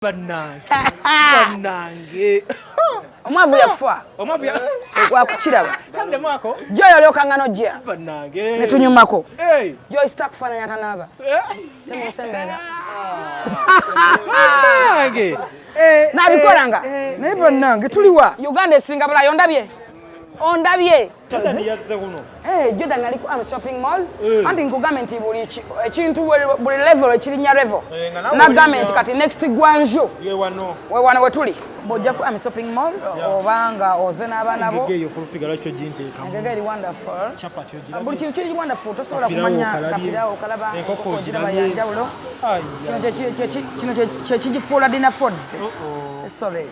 Bannange, bannange. Omwavu yafa. Omwavu ya Wakukiraba. Kaddemu ako. Joy olyoka nojja. Bannange. Ne tunyumako. Hey. Joy sita kufaananya tanaaba. Temusemberera. Bannange. Nabikolanga. Naye bannange tuliwa. Uganda esinga bulayo ondabye. Ondabye. Jordan yazze kuno. Hey, Jordan ali ku Am Shopping Mall. Anti nkugambe nti buli ekintu buli level ekirinya level. Nga nawe Nagambe olinya- nti kati next Guangzhou. Ye wano. We wano we tuli. Bw'ojja ku Am Shopping Mall obanga oze n'abaana bo. Engege eyo full figure lwaki toginteekamu? Engege eri wonderful. Chapati ogirabye? Buli kintu kiri wonderful, tosobola Kapirawo kumanya okalabye. kapirawo okalaba, Enkoko enkoko ogiraba ogirabye. ya njawulo. Aya. Kino kyekigifuula Dina Foods. Sorry.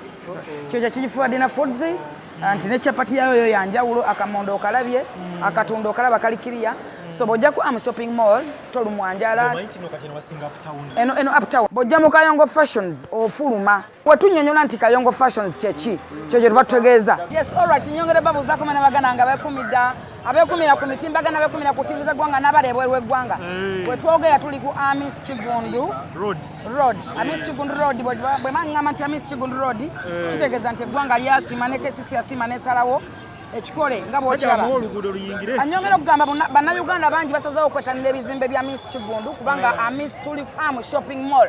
Kino kyekigifuula Dina Foods. Nti ne chapati yayo yo ya njawulo, akamondo okalabye, akatunda okalaba kali kiriya. So bw'ojja ku Am Shopping Mall tolumwa njala. Omanyi nti no kati eno wasinga uptown. Eno uptown. Bw'ojja mu Kayongo Fashions ofuluma. Wetunnyonnyola nti Kayongo Fashions kye ki? Kye kye tuba tutegeeza. Yes, all right, nnyongere babuuzaako bana baganda nga beekumidda, abeekumira ku mitimbagano, abeekumira ku ttiimu z'eggwanga n'abali ebweru w'eggwanga. We twogera tuli ku Amis Kigundu Road. Road. Amis Kigundu Road, bwe baŋŋamba nti Amis Kigundu Road, kitegeeza nti eggwanga lyasiima ne KCC yasiima n'esalawo ekikole nga bw'okiraba. Sajja oluguudo luyingire. Anyongera okugamba bannayuganda bangi basazeewo okwetanira ebizimbe bya Amis Kigundu kubanga Amis tuli ku Am Shopping Mall.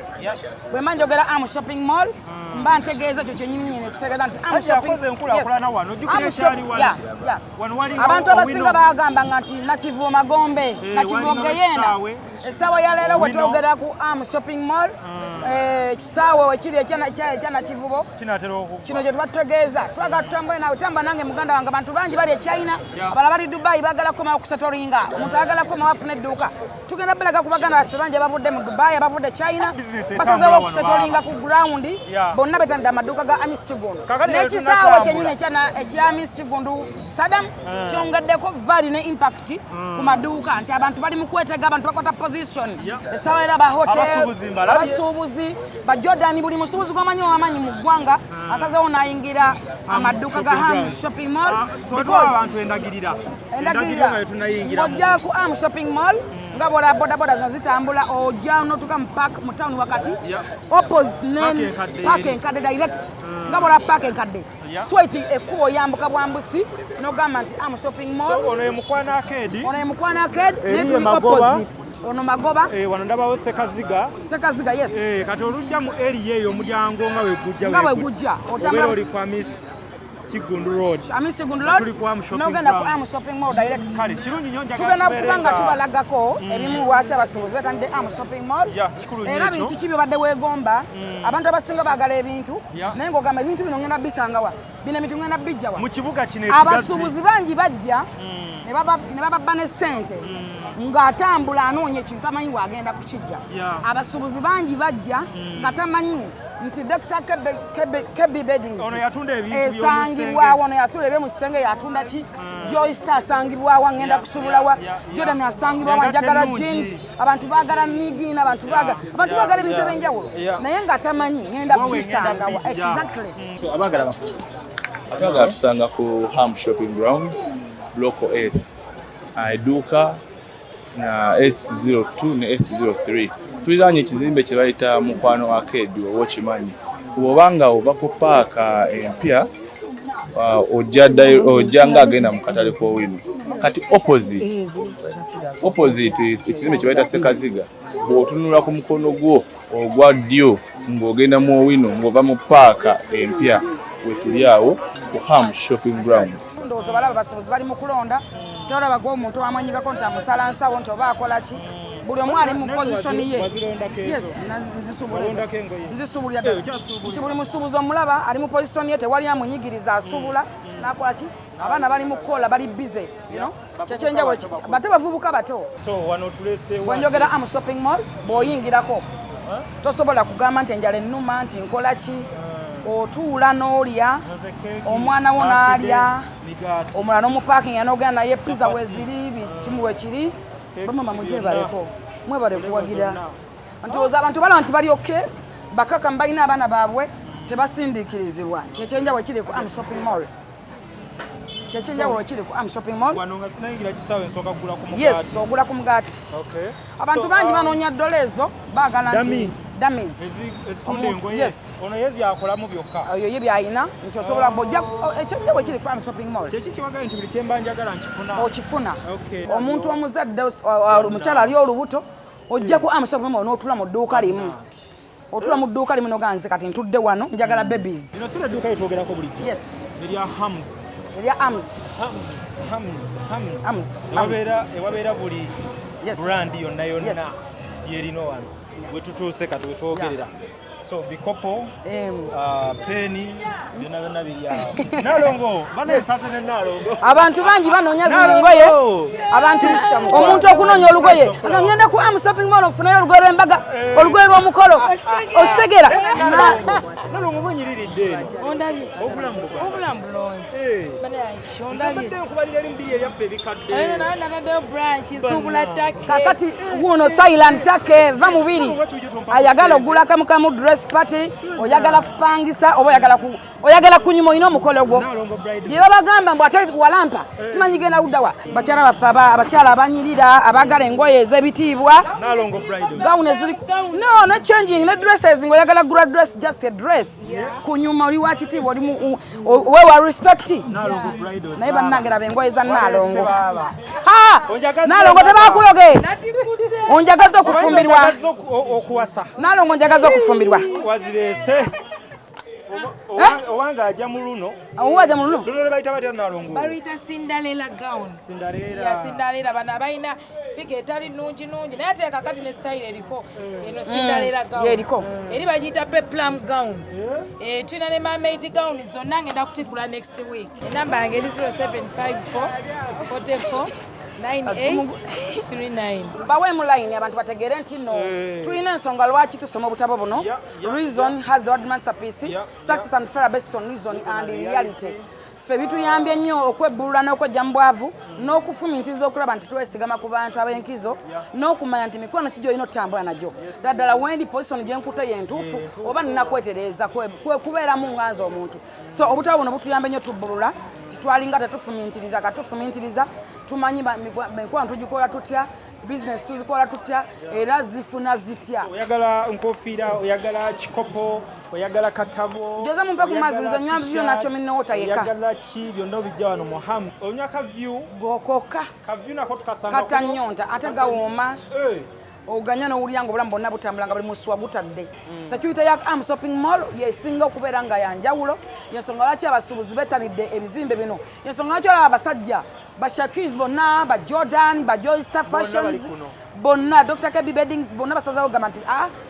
Bwe mba njogera Am Shopping Mall mba ntegeeza ekyo kyennyini ekitegeeza nti Am Sajja Shopping yakoze enkulaakulana Yes. wano, ojjukira Am ekyali Shop- wano. Yeah, yeah. Wano walinga Abantu abasinga Owino. bagambanga nti Nakivubo Magombe, Nakivubo walinga Geyeena. ekisaawe. Essaawa ya leero Owino. wetwogera ku Am Shopping Mall, ekisaawe wekiri ekya Nakivubo. Kinaatera okuggwa. Kino kye tuba tutegeeza, twagala tutambule naawe, tamba nange muganda wange. Abantu bangi bali e China, Yeah. abalala bali Dubai, baagala kukomawo kusetoringa. Omuntu ayagala kukomawo afune edduuka. Tugenda balaga ku baganda baffe bangi abavudde mu Dubai, abavudde China, Business etambula basazeewo wano, okusetoringa ku ground. Yeah. Bonna betandira amaduuka ga Amis Kigundu. Kakati leero N'ekisaawe tunatambula. kyennyini ekya Amis Kigundu Stadium kyongeddeko value ne impact ku maduuka nti abantu bali mu kwetega, abantu bakwata position. Yeah. Essaawa era ba hotel, Abasuubuzi mbalabye. abasuubuzi ba Jordan, buli musuubuzi gw'omanyi owamanyi mu ggwanga asazeewo n'ayingira amaduuka ga Ham Shopping Mall Because because abantu endagirira. Endagirira nga tunayingira. Ojja ku Am Shopping Mall nga bw'olaba bodaboda zino zitambula, ojja n'otuuka mu park mu town wakati opposite Park enkadde park eri. enkadde direct nga bw'olaba park enkadde straight ekkubo oyambuka bwambusi n'ogamba nti Am Shopping Mall. So ono ye Mukwano Arcade. Ono ye Mukwano Arcade naye Eri ye tuli Magoba. opposite. Ono Magoba. Wano ndabawo Sekaziga. Sekaziga, yes. Kati olujja mu area eyo omulyango nga wegujja. Nga wegujja, Obeera oli ku Amis Kigundu Road. Amis Kigundu Road. Tuli ku Am Shopping N'ogenda ku Grounds. Am Shopping Mall direct. Kale kirungi nnyo njagala Tugenda tubeere kuba nga nga- tubalagako ebimu lwaki abasuubuzi betandidde Am Shopping Mall. Yeah, kikulu nnyo Era ekyo. bintu ki byobadde weegomba? Abantu abasinga baagala ebintu naye ng'ogamba ebintu bino ngenda bisangawa, bino ebintu ngenda bijjawa. Mu kibuga kino ekigazi. Abasuubuzi bangi bajja ne bababba ne ssente ng'atambula anoonya ekintu tamanyi w'agenda kukijja. Abasuubuzi bangi bajja nga tamanyi nti Dr. Kebbi Beddings Ono yatunda ebintu by'omu esangibwawo, ono yatunda eby'omu kisenge, yatunda ki? Joy Star asangibwawa, ngenda kusuubulawa. Jordan asangibwawa, Engatto njagala ennungi. jeans, abantu baagala nigiina, abantu baagala abantu baagala ebintu ebyenjawulo naye nga tamanyi ngenda Wawe ngenda kubisangawa. bijja. Exactly. So abaagala Twagala tusanga ku Ham Shopping Grounds, Block S, edduuka na S02 ne S03. Tuliraanye ekizimbe kye bayita Mukwano Arcade, oba okimanyi. Bw'oba nga ova ku paaka empya, ojja ng'agenda mu katale k'Owino. Kati opposite ekizimbe kye bayita Sekaziga, bw'otunula ku mukono gwo ogwa ddyo ng'ogenda mu Owino ng'ova mu paaka empya, we tuli awo ku Ham Shopping Grounds. Ndowooza balaba basuubuzi bali mu kulonda, tolaba gwe omuntu amwenyigako nti amusala nsawo nti oba akola ki, buli omu ali mu position ye. Wazirondako ezo? Yes, nzisuubula ezo. Walondako engoye? Nzisuubulira ddala. Okyasuubulira. Nti buli musuubuzi omulaba ali mu position ye, tewali amunyigiriza, asuubula n'akola ki, abaana bali mu kukola, bali busy, you know? Kyekyenjawulo bate bavubuka bato. So wano tuleseewo. Bwenjogera Am Shopping Mall, bw'oyingirako tosobola kugamba nti enjala ennuma nti nkola ki, otuula n'olya, Zoze keeki, omwana wo birthday, n'alya, migaati. Omulala n'omupakinga n'ogenda naye, pizza Chapati. weziri, kimu wekiri. Cakes Bamama byonna. mugyebaleko, mwebale kuwagira. Zonna. Ndowooza abantu balaba nti bali okay, bakakamu balina abaana baabwe, tebasindiikirizibwa. Kyekyenjawulo kiri ku Am Shopping Mall. Kyekyenjawulo kiri ku Am Shopping Mall. Wano nga sinayingira kisaawe nsooka kugula ku mugaati. Yes, ogula ku mugaati. Okay. Abantu So, bangi banoonya dola ezo, baagala nti Dami. Dummies. Ezitunda engoye. Yes. Ono ye byakolamu byokka. Oyo ye byalina nti osobola bw'ojja ekyenjawulo kiri ku Am Shopping Mall. Kyeki kiwagaye nti buli kyemba njagala nkifuna. Okifuna. Okay. Omuntu omuzadde omukyala ali olubuto ojja ku Am Shopping Mall n'otula mu dduuka limu. Otula mu dduuka limu n'ogamba nze kati ntudde wano njagala babies. Lino si ledduuka lyetwogerako bulijjo. Yes. Erya Hams. Erya Ams. Hams, Hams. Hams, Ewabeera Hams. ewabeera buli Yes. brand yonna yonna Yes. yerino wano. We tutuuse kati we twogerera. So bikopo, peni, byonna byonna biri awo. Nalongo, bana esase ne Nalongo. Abantu bangi banoonya zino Nalongo! engoye. Abantu omuntu okunoonya olugoye nga ngenda ku Am Shopping Mall nfunayo olugoye lw'embaga, olugoye lw'omukolo, okitegeera? Nalongo mwenyiriridde eno. Ondabye. Obulamu bugamba. Obulamu bulungi. Banaye, ondabye. Nzabadde nkubalira eri mubiri ebyaffe ebikadde. Ayo naye nataddeyo branch nsuubula ttake. Kakati guno silent take va mubiri ayagala ogula kamukamu dress party, oyagala kupangisa oba oyagala kunyuma olina omukolo gwo. Nalongo bride. Bye babagamba mbu ate walampa simanyi genda luddawa. Bakyala baffe abakyala abanyirira abaagala engoye ez'ebitiibwa. Nalongo bride. Gown eziri no ne changing ne dresses ng'oyagala gula dress, just a dress, kunyuma oli wa kitiibwa oli wewa respect. Nalongo bride. Naye bannange laba engoye za Nalongo. Baaba. Ha! Onjagaza Nalongo embaga. tebakuloge. Natikudde. Onjagaza okufumbirwa. Onjagaza okuwasa. Nalongo njagaza okufumbirwa. Wazireese. Owange ajja mu luno. Owaja mu luno. Luno lwe bayita batya Nalongo? Baluyita Cinderella gown. Cinderella. Ya Cinderella bano abalina figure etali nnungi nungi naye ate kakati ne style eriko eno Cinderella gown. Yeriko. Eri bagiyita peplum gown. Tulina ne mermaid gown zonna ngenda kutikula next week. Enamba yange eri 0754 44 9839. Baweemu line abantu bategeere nti nno tulina ensonga lwaki tusoma obutabo buno. Reason has the word masterpiece. Success and failure based on reason and reality. Ffe bituyambye nnyo okwebbulula n'okwejja mu bwavu n'okufumintiriza okulaba nti twesigama ku bantu ab'enkizo n'okumanya nti mikwano ki gy'olina otutambula nagyo. Ddala wendi position gye nkutte ye ntuufu oba nina kwetereeza kubeeramu nga nze omuntu. So obutabo buno butuyambye nnyo tubbulula, titwalinga tetufumintiriza, katufumintiriza tumanyi mikwano tugikola tutya, bizinesi tuzikola tutya, era zifuna zitya. Oyagala nkofiira, oyagala kikopo, oyagala katabo. Njoza mumpe ku mazzi, oyagala nze nywa view t-shirt, nakyo minnowota yekka. Oyagala ki byonna obijja wano mu Ham. Onywa ka view, Gokoka. ka view nako tukasanga Kata kuno. nnyonta ate gawooma. Oganya n'owulira nga obulamu bwonna butambula nga buli musuwa gutadde. Security ya Am Shopping Mall yesinga okubeera nga ya njawulo. Yensonga lwaki abasuubuzi bettanidde ebizimbe bino. Yensonga lwaki olaba abasajja ba Shakis bonna, ba Jordan, ba Joy Star Bonna bali Fashions, kuno. bonna Dr. Kebi Beddings bonna basazeewo gamba nti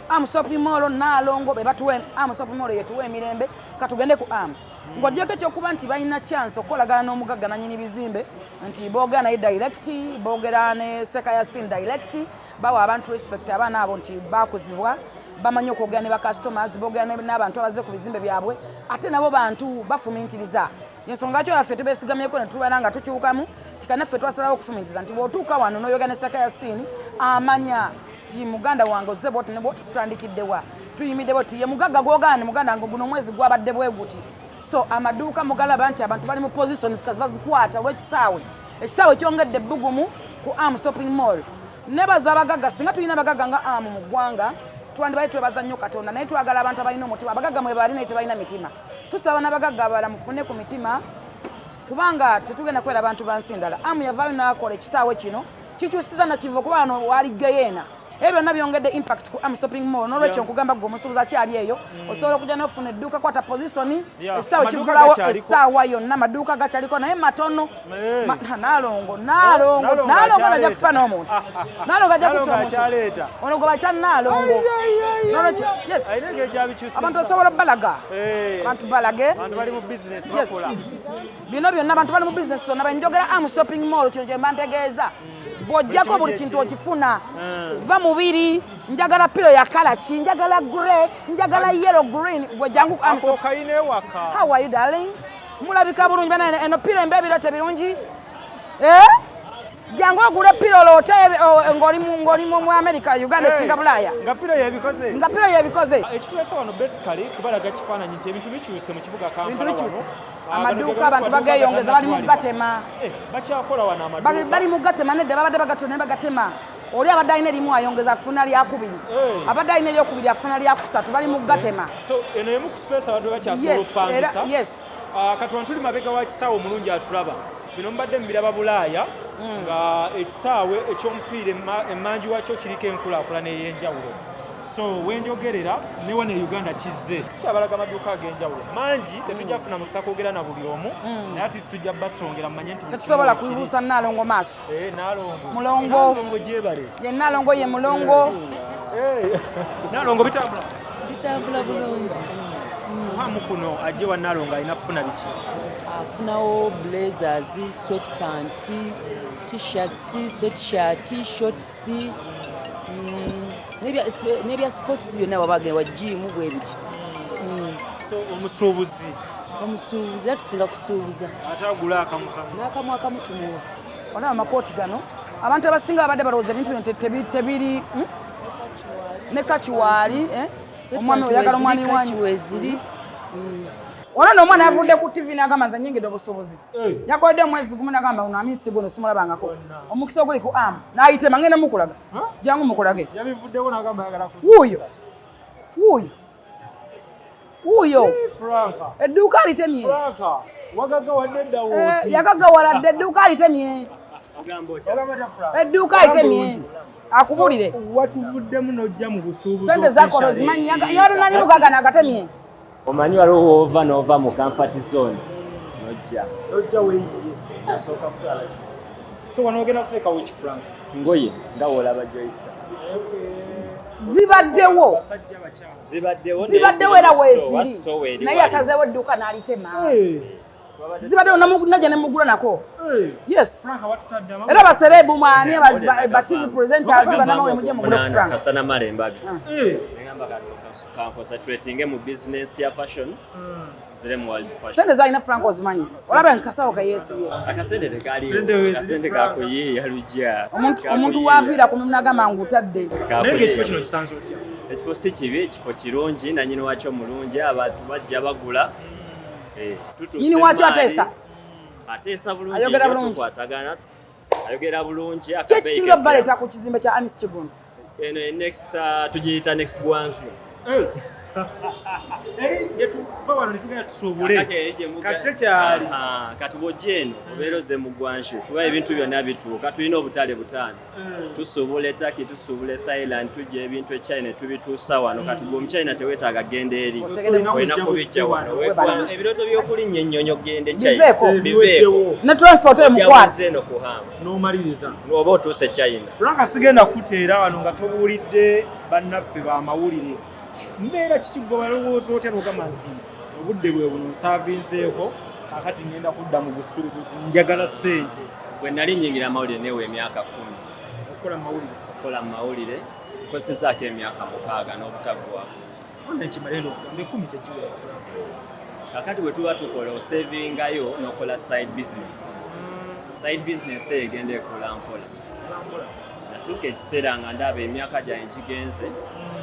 Am Shopping Mall Nalongo be batuwa Am Shopping Mall yetuwa emirembe katugende ku Am. Ng'oggyeko ekyokuba nti balina chance okukolagana n'omugagga nannyini bizimbe nti boogera naye direct, boogera ne Seka Yasin direct, bawa abantu respect abaana abo nti bakuzibwa, bamanyi okwogera ne ba customers, boogera n'abantu abazze ku bizimbe byabwe, ate nabo bantu bafumintiriza. Ensonga kyo laffe tubeesigamyeko ne tubeera nga tukyukamu tikanaffe twasalawo okufumintiriza nti bw'otuuka wano n'oyogera ne Seka Yasin amanya ti muganda wange ozze bwoti ne bwoti tutandikiddewa tuyimidde bwoti ye mugagga gw'ogaana ne muganda wange guno omwezi gwabadde bwe guti. So amaduuka mugalaba nti abantu bali mu positions kazi bazikwata olw'ekisaawe. Ekisaawe kyongedde ebbugumu ku Am Shopping Mall. Nebaza abagagga, singa tulina abagagga nga Am mu ggwanga twandibadde twebaza nnyo Katonda, naye twagala abantu abalina omutima. Abagagga mwe bali naye tebalina mitima. Tusaba n'abagagga abalala mufune ku mitima kubanga tetugenda kubeera abantu ba nsi ndala. Am yavaayo n'akola ekisaawe kino kikyusiza nakivo kuba wano waali geyeena. Ebyo byonna byongedde impact ku Am Shopping Mall. N'olwekyo nkugamba gwe omusuubuzi akyali eyo osobola okujja n'ofuna edduuka, kwata position, essaawa Amaduuka kigulawo gakyaliko. essaawa yonna, amaduuka gakyaliko naye matono. Nalongo, Nalongo, Nalongo Nalongo akyaleeta. ajja kufa n'omuntu. Nalongo ajja kutta Nalongo omuntu. akyaleeta. Ono gwe bayita Nalongo. N'olwekyo, yes. Alina engeri gy'abikyusizza. Abantu osobola obbalaga. Abantu balage. Abantu bali mu business Yes. bakola. Bino byonna abantu bali mu business zonna benjogera Am Shopping Mall kino kye mba ntegeeza. Bw'oggyako buli kintu okifuna. Va mubiri, njagala pillow ya colour ki, njagala grey, njagala yellow green, gwe jangu ku Am Ako Shopping. kayina ewaka. How are you darling? Mulabika bulungi bana eno pillow emba ebirooto ebirungi. Jangu ogule pillow oloote ng'oli mu America, Uganda esinga Bulaaya. Nga pillow yebikoze. Nga pillow yebikoze. Ekituleese wano basically kubalaga kifaananyi nti ebintu bikyuse mu kibuga Ebintu Kampala bikyuse. wano. Amaduuka Bano abantu bageeyongeza bali mu gatannatwalibwa. gatema. Bakyakola wano amaduuka. Bali mu gatema nedda babadde bagatona ne bagatema. Oli abadde alina erimu ayongeza afuna lyakubiri, abadde alina eryokubiri afuna lyakusatu, bali mu gatema. So eno emu ku space abantu bakyasobola okupangisa. Yes. Kati wano tuli mabega wa kisaawe omulungi atulaba. Bino mbadde mubiraba Bulaaya nga ekisaawe eky'omupiira emmanju wakyo kiriko enkulaakulana ey'enjawulo. So wenjogerera ne wano e Uganda kizze. Tukyabalaga amaduuka ag'enjawulo mangi, tetujja kufuna mukisa kwogera na buli omu, naye ate tujja basongera mumanye nti tetusobola kubuusa Nnaalongo maaso. Nnaalongo. Mulongo. Nnaalongo gyebale. Ye Nnaalongo ye Mulongo. Nnaalongo bitambula? Bitambula bulungi. Hamu kuno ajje wa Nnaalongo alina kufuna biki? Afunawo blazers, sweatpant, t-shirts, sweatshirt, shorts, n'ebya sports byonna wabagenda wa gym bwe bityo. So omusuubuzi? Omusuubuzi atusinga kusuubuza. Ate agula akamu kamu. N'akamu akamu tumuwa. Olaba amakooti gano, abantu abasinga babadde balowooza ebintu bino tebiri ne kakiwaali, omwami oyagala omwami wanyu. Weziri. Olwo nno omwana yavudde ku TV n'agamba nze nnyingidde obusuubuzi. Yakoledde omwezi gumu n'agamba ono amisi guno simulabangako. Omukisa oguli ku am n'ayitema ngenda mukulaga. Jangu mukulage. Yabivuddeko n'agamba ayagala ku. Wuuyo. Wuuyo. Wuuyo. Franka. Edduuka alitemye. Franka. Wagaggawadde dda wooti. Yagaggawaladde edduuka alitemye. Edduuka alitemye. Akubulire. Watuvuddemu n'ojja mu busuubuzi. Sente zakola ozimanyi. Yabadde nali mugagga n'agatemye. Omanyi waliwo w'ova n'ova mu comfort zone n'ojja. N'ojja weeyiye. So wano ogenda kuteekawo ki Frank? Ngoye nga w'olaba Joyster. Zibaddewo. Zibaddewo. Zibaddewo era weeziri. Naye yasazeewo edduuka n'alitema. Zibaddewo najja ne mugula nako. Yes. Era baserebu mwani ba TV presenters bannamawulire mujje mugule ku Frank. Kasana mala embaga. Ngamba concentrating mu business ya fashion. Zire mu world fashion. Sente zalina Frank ozimanyi. Olaba nkasawo ka yeesibye. Akasente tekaliwo. Akasente kakuyiiya lujja. Omuntu waaviira ku mulimu n'agamba ngutadde. Naye ng'ekifo kino kisanze otya? Ekifo si kibi, ekifo kirungi, nannyini wakyo mulungi, abantu bajja bagula. Nnyini wakyo ateesa? Ateesa bulungi, ayogera bulungi. Tukwatagana. Ayogera bulungi. Ki ekisinga obbaleeta ku kizimbe kya Amis Kiggundu? Eno next tugiyita next Gwanzu. Eri gye tuva wano ne tugenda tusuubule. Kati tekyali. Kati bw'ojja eno obeera ozze mu Gwanzu kuba ebintu byonna bituuka, tulina obutale butaano. Tusuubula e Turkey, tusuubula e Thailand, tujja ebintu e China tubituusa wano. Kati gwe omuchina teweetaaga genda eri. Olina kubijja wano. Ebirooto by'okulinnya ennyonyi okugenda e China. Biveeko. Ne transport eyo mukwate. Eno ku Ham. N'omaliriza. Oba otuuse China. Frank sigenda kukuteera wano nga tobuulidde bannaffe b'amawulire. Mbeera kiki gwe balowooza otya n'ogamba nti obudde bwe buno nsaavinzeeko kaakati ngenda kudda mu busuubuzi njagala ssente. Bwe nali nnyingira amawulire neewa emyaka 10. Okukola mu mawulire. Okukola mu mawulire nkozesezzaako emyaka 6 n'obutaggwaako. Wonna nkimale n'okugamba 10 tegiwera. Kaakati bwe tuba tukola osevingayo n'okola side business. Side business eyo egenda ekola mpola. Natuuka ekiseera nga ndaba emyaka gyange gigenze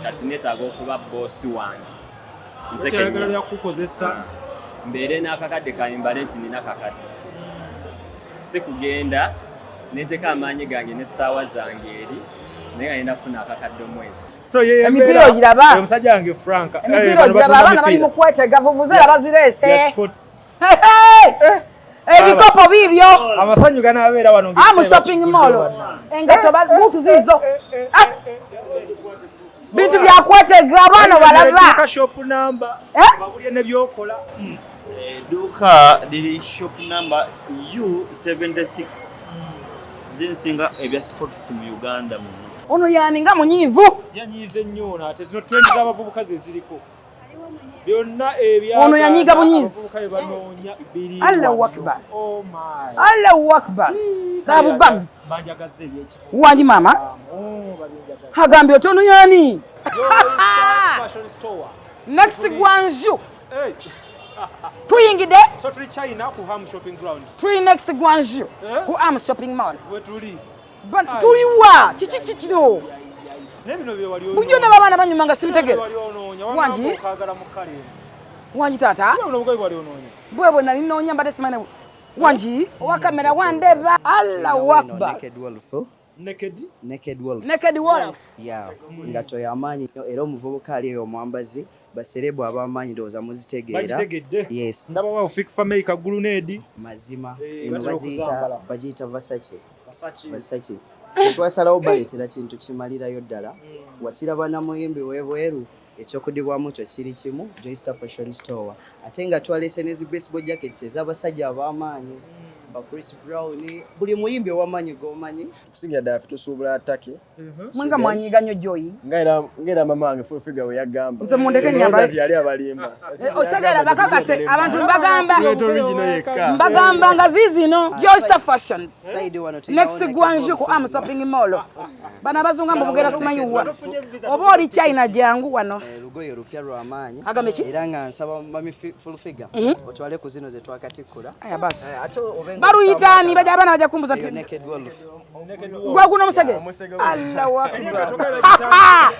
kati neetaaga okuba bboosi wange. Nze Kyayagala lya kukozesa. Mbeere n'akakadde kange mbale nti nina kakadde. Si kugenda neteeka amaanyi gange n'essaawa zange eri naye nga ngenda kufuna akakadde omwezi. So ye Emipiira ogiraba? Omusajja wange Frank. Emipiira ogiraba, abaana bali mu kwetega, vuvuzela bazireese. Ebikopo biibyo. Amasanyu ganaabeera wano Amu shopping mall. Engatto buutu ziizo. Bintu bya kwetega abaana balaba. Shop number. Babulye ne byokola. Edduuka liri shop number U76. Zinsinga ebya sports mu Uganda muno. Ono yani nga munyiivu. Yanyiize nnyo ono ate zino trend z'abavubuka ze ziriko. Byonna ebya Ono yanyiiga bunyiizi. Abavubuka bye banoonya biri. Allahu Akbar. Oh my. Allahu Akbar. Tabu bags. Banjagaza ebyekifo. Wangi maama. Agambye oti ono yani. Fashion store. Next Gwanzu. Tuyingidde. So tuli China ku Ham Shopping Grounds. Tuli next Gwanzu ku Ham Shopping Mall. We tuli. Tuliwa kiki kikino. Naye bino bye wali Bulijjo ndaba abaana banyuma nga sibitegera. Wali onoonya. Wangi? Okaagala mu kale. Wangi taata. Buno obugoye bwali onoonya. Bwe bwe nali nnoonya mbadde simanyi. Wangi owa kamera wandeba. Allahu Akbar. Naked Wolf. Naked? Naked Wolf. Naked Wolf. Yeah, ngatto y'amaanyi nnyo era omuvubuka ali eyo omwambazi, baserebu ab'amaanyi ndowooza muzitegeera. Bagitegedde. Yes. Ndaba wa Fik Fameica grenade. Mazima. Eh, Eno batera bagiyita okuzambala. bagiyita Versace. Versace. Versace. Twasalawo baleetera kintu kimalirayo ddala. Wakiraba na muyimbi w'ebweru, ekyokudibwamu kyo kiri kimu, Joystar Fashion Store. Ate nga twaleese ne zi baseball jackets ez'abasajja ab'amaanyi, ba Chris Brown, buli muyimbi ow'amaanyi g'omanyi. Okusingira ddala ffe tusuubula Turkey. Mwenga mwanyiga nnyo Joy. Nga era mama wange full figure we yagamba. Nze mundeke Ndowooza nnyambale. nti yali abalimba. Osegera bakakase abantu mbagamba. Tuleeta original yekka. Mbagamba nga ziizino Joystar Fashions. Side wano tulinawo Next Naked Guangzhou Wolf. ku Am Shopping Mall. Bano abazungu mbu bugera simanyi wa. Oba oli China jangu wano. Lugoye olupya lw'amaanyi. Agambe ki? Era nga nsaba mami full figure otwale ku zino ze twakatikkula. Aya basi. Ate obe nga Baluyita ani? Bajja abaana bajja kumbuza Eyo nti Naked Wolf. Gwe guno omusege. Allahu Akbar.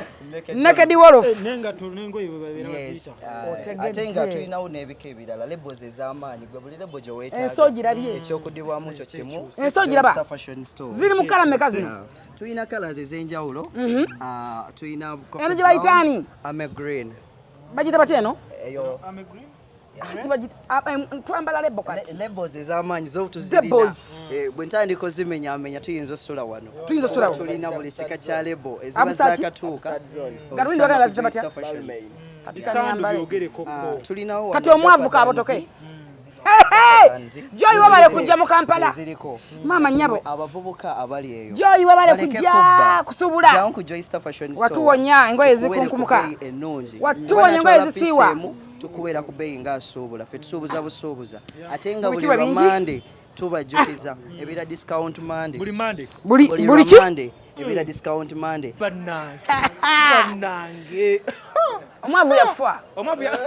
Naked Wolf. N'engatto n'engoye bwe babeera Yes. baziyita. Ate nga tulinawo n'ebika ebirala, labels ez'amaanyi, gwe buli label gye weetaaga. Ensi ogirabye. Ekyokudibwamu kyo kimu. Ensi ogiraba. Joystar Fashion Store. Ziri mu kala mmeka zino? Yeah. Tulina colors ez'enjawulo. Tulina coffee Eno gye bayita brown, ani? Ame green. Bagiyita batya eno? Eyo. Anti bagiyita twambala lebo kati. Labels ez'amaanyi zo tuzirina. Labels. Bwe ntandika ozimenyaamenya tuyinza osula wano. Tuyinza osula wano. Tulina buli kika kya label eziba Abusaki? zaakatuuka. Galubindi bagamba baziyita batya? Kati Bisandu kanyambale. byogerekoko. Tulinawo Kati omwavu kabotoke. Joy wabale kujja mu Kampala. Ziriko. Maama nnyabo. Abavubuka abali eyo. Joy wabale Baleke kujja kubba. kusuubula. Jangu ku Joystar Fashion Store. Watuwonya engoye Tukuwere ku zikunkumka. bbeeyi ennungi. Watuwonya engoye Bana twala zisiiwa. piece emu, tukuweera ku bbeeyi ng'asuubula. Ffe tusuubuza busuubuza. Ate nga Mu buli bitiibwa lwa bingi. Monday tubajjukiza ebeera discount Monday. Buli Monday. Buli Buli buli lwa ki? Monday ebeera discount Monday. Bannange. Bannange. Omwavu yafa. Omwavu ya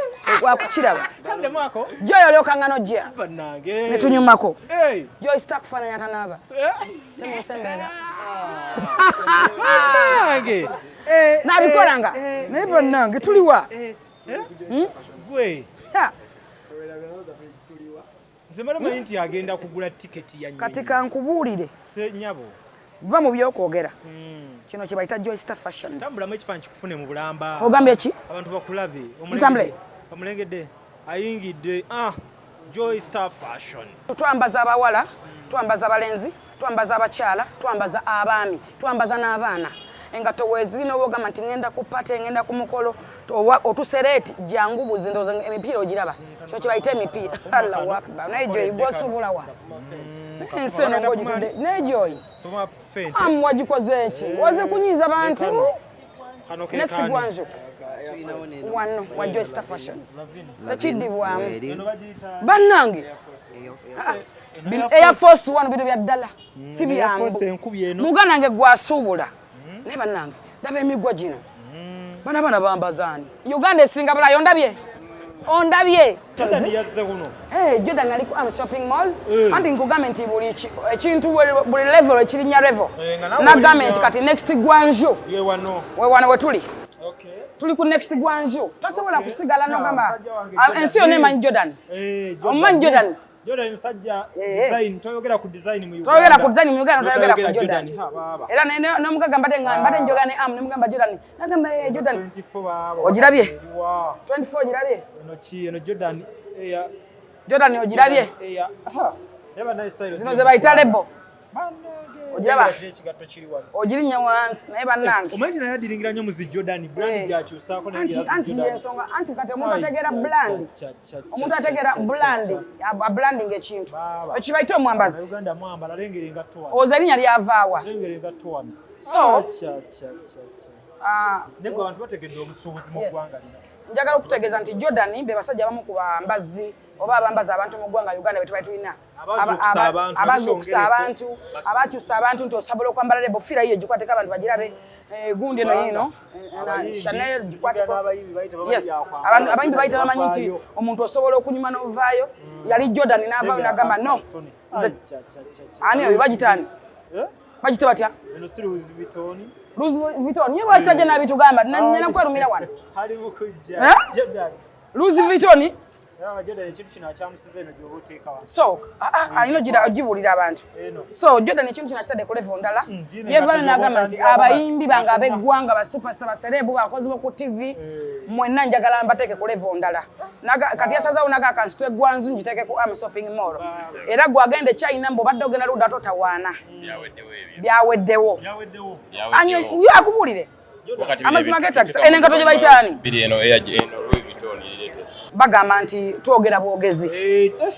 Wakukiraba. Kande mwako. Joy olyoka nga n'ojja. Bannange. Ne tunyumako. Hey. Joy sita kufaananya tanaaba. Temusemberera. Bannange. Nabikolanga. Naye bannange tuliwa. Gwe. Ha. Nze mbadde manyi nti agenda kugula tiketi ya nnyonyi. Kati kankubuulire. Se nnyabo. Va mu byokwogera. Kino kye bayita Joystar Fashions. Tambulamu ekifaananyi kikufune mu bulamba. Ogambye ki? Abantu bakulabe. Ntambule. Omulengedde. Ayingidde. Joystar Fashion. Twambaza abawala, twambaza abalenzi, twambaza abakyala, twambaza abaami, twambaza n'abaana. Engatto weeziri n'oba ogamba nti ŋŋenda ku pate, ŋŋenda ku mukolo, otusereeti jangu buzi ndowooza emipiira ogiraba. Kino kye bayita emipiira. Allahu Akbar. Naye Joy gw'osuubula wa? Ensi eno ng'ogitudde. Naye Joy, Toma fente. amu wagikoze ki? Waze kunyiiza bantu? Kano ke Next kaani. Guangzhou. Wano wa Joystar Fashions. Tekiddibwamu. Bannange. Air Force One bino bya ddala. Si Air Force byangu. enkubi eno. Muganda wange gwasuubula. Naye bannange ndaba emigwa gino. Bano abaana bambazaani. Uganda esinga Bulaaya ondabye. Ondabye. Jordan yazze kuno. Jordan ali ku Am Shopping Mall. Anti nkugambe nti buli ekintu buli level ekirinnya level. Nga naawe Nagambe olinnya. nti kati next Guangzhou. Ye wano. We wano we tuli. Okay. Tuli ku next Guangzhou. Tosobola kusigala n'ogamba Musajja wange Jordan. ensi yonna emanyi Jordan. Jordan. Omumanyi Jordan? Jordan musajja design, toyogera ku design mu Uganda. Toyogera ku design mu Uganda, toyogera ku Jordan. Ha baaba. Era n'omugagga mbadde nga mbadde njogera ne Am ne mugamba Jordan. Nagamba Jordan. 24 baaba. Ogirabye? Eriwa. 24 ogirabye? Eno ki eno Jordan Air. Jordan ogirabye? Air. Ha. Leba naye style. Zino ze bayita lebo. Ogiraba? Kino ekigatto kiri wano. Ogirinnya wansi naye bannange. Omanyi nti naye adiringira nnyo mu zi Jordan brand gy'akyusaako naye Anti zi anti Jordan. yensonga anti kati omuntu ategeera brand. Omuntu ategeera brand, abranding ekintu. Ekyo bayita omwambazi. Uganda mwambala lengera engatto wano. Oza erinnya lyavaawa. Lengera engatto wano. So, Cha cha cha cha. Naye gwe abantu bategedde obusuubuzi mu Yes. ggwanga lino. Njagala okutegeeza nti Jordan be basajja abamu ku bambazi oba abambaza abantu mu ggwanga Uganda be tubadde tulina. Abazuukusa abantu, Abazuukusa bakyongereko. abantu, abakyusa abantu nti osobola okwambala lebo fiira yiyo gikwateko abantu bagirabe. Gundi eno yiino, Abayimbi, Chanel gikwateko. n'abayimbi bayita bamanyi Yes, byakwambala, abayimbi bayita bamanyi nti bafaayo. omuntu osobola okunyuma n'ovaayo. Yali Jordan n'avaayo n'agamba no. Tony. Nze- Ai, cha, cha, cha, cha. Ani oyo bagita ani? Eh? Bagita batya? Eno si Louis Vuitton. Louis Vuitton. Ye lwaki tajja n'abitugamba? Nnyina kwerumira wano. Ali mu kujja. Eh? Jordan. Louis Vuitton. Era Jordan ekintu kino akyamusiza eno gy'oba oteeka wano. So alina ogira ogibuulira abantu. Eno. So Jordan ekintu kino akitadde ku level ndala. Gino Yevayo engatto n'agamba nti gy'oba abayimbi bange otandikira ab'eggwanga, ba superstar, ba celeb, bakozi bo ku TV, mwenna njagala mbateeke ku level ndala. Kati yasazeewo naga akansitwa eggwanzu ngiteeke ku Am Shopping Mall. Era gwe agenda e China, mbw'obadde ogenda ludda totawaana. Byaweddewo ebyo. Byaweddewo. Byaweddewo. Anyo yo akubuulire. Wakati biri Amazima ebintu geetagisa. tuteeka Eno engatto gye bayita ani? Biri eno Air eno Louis Vuitton eri latest. Bagamba nti twogera bwogezi.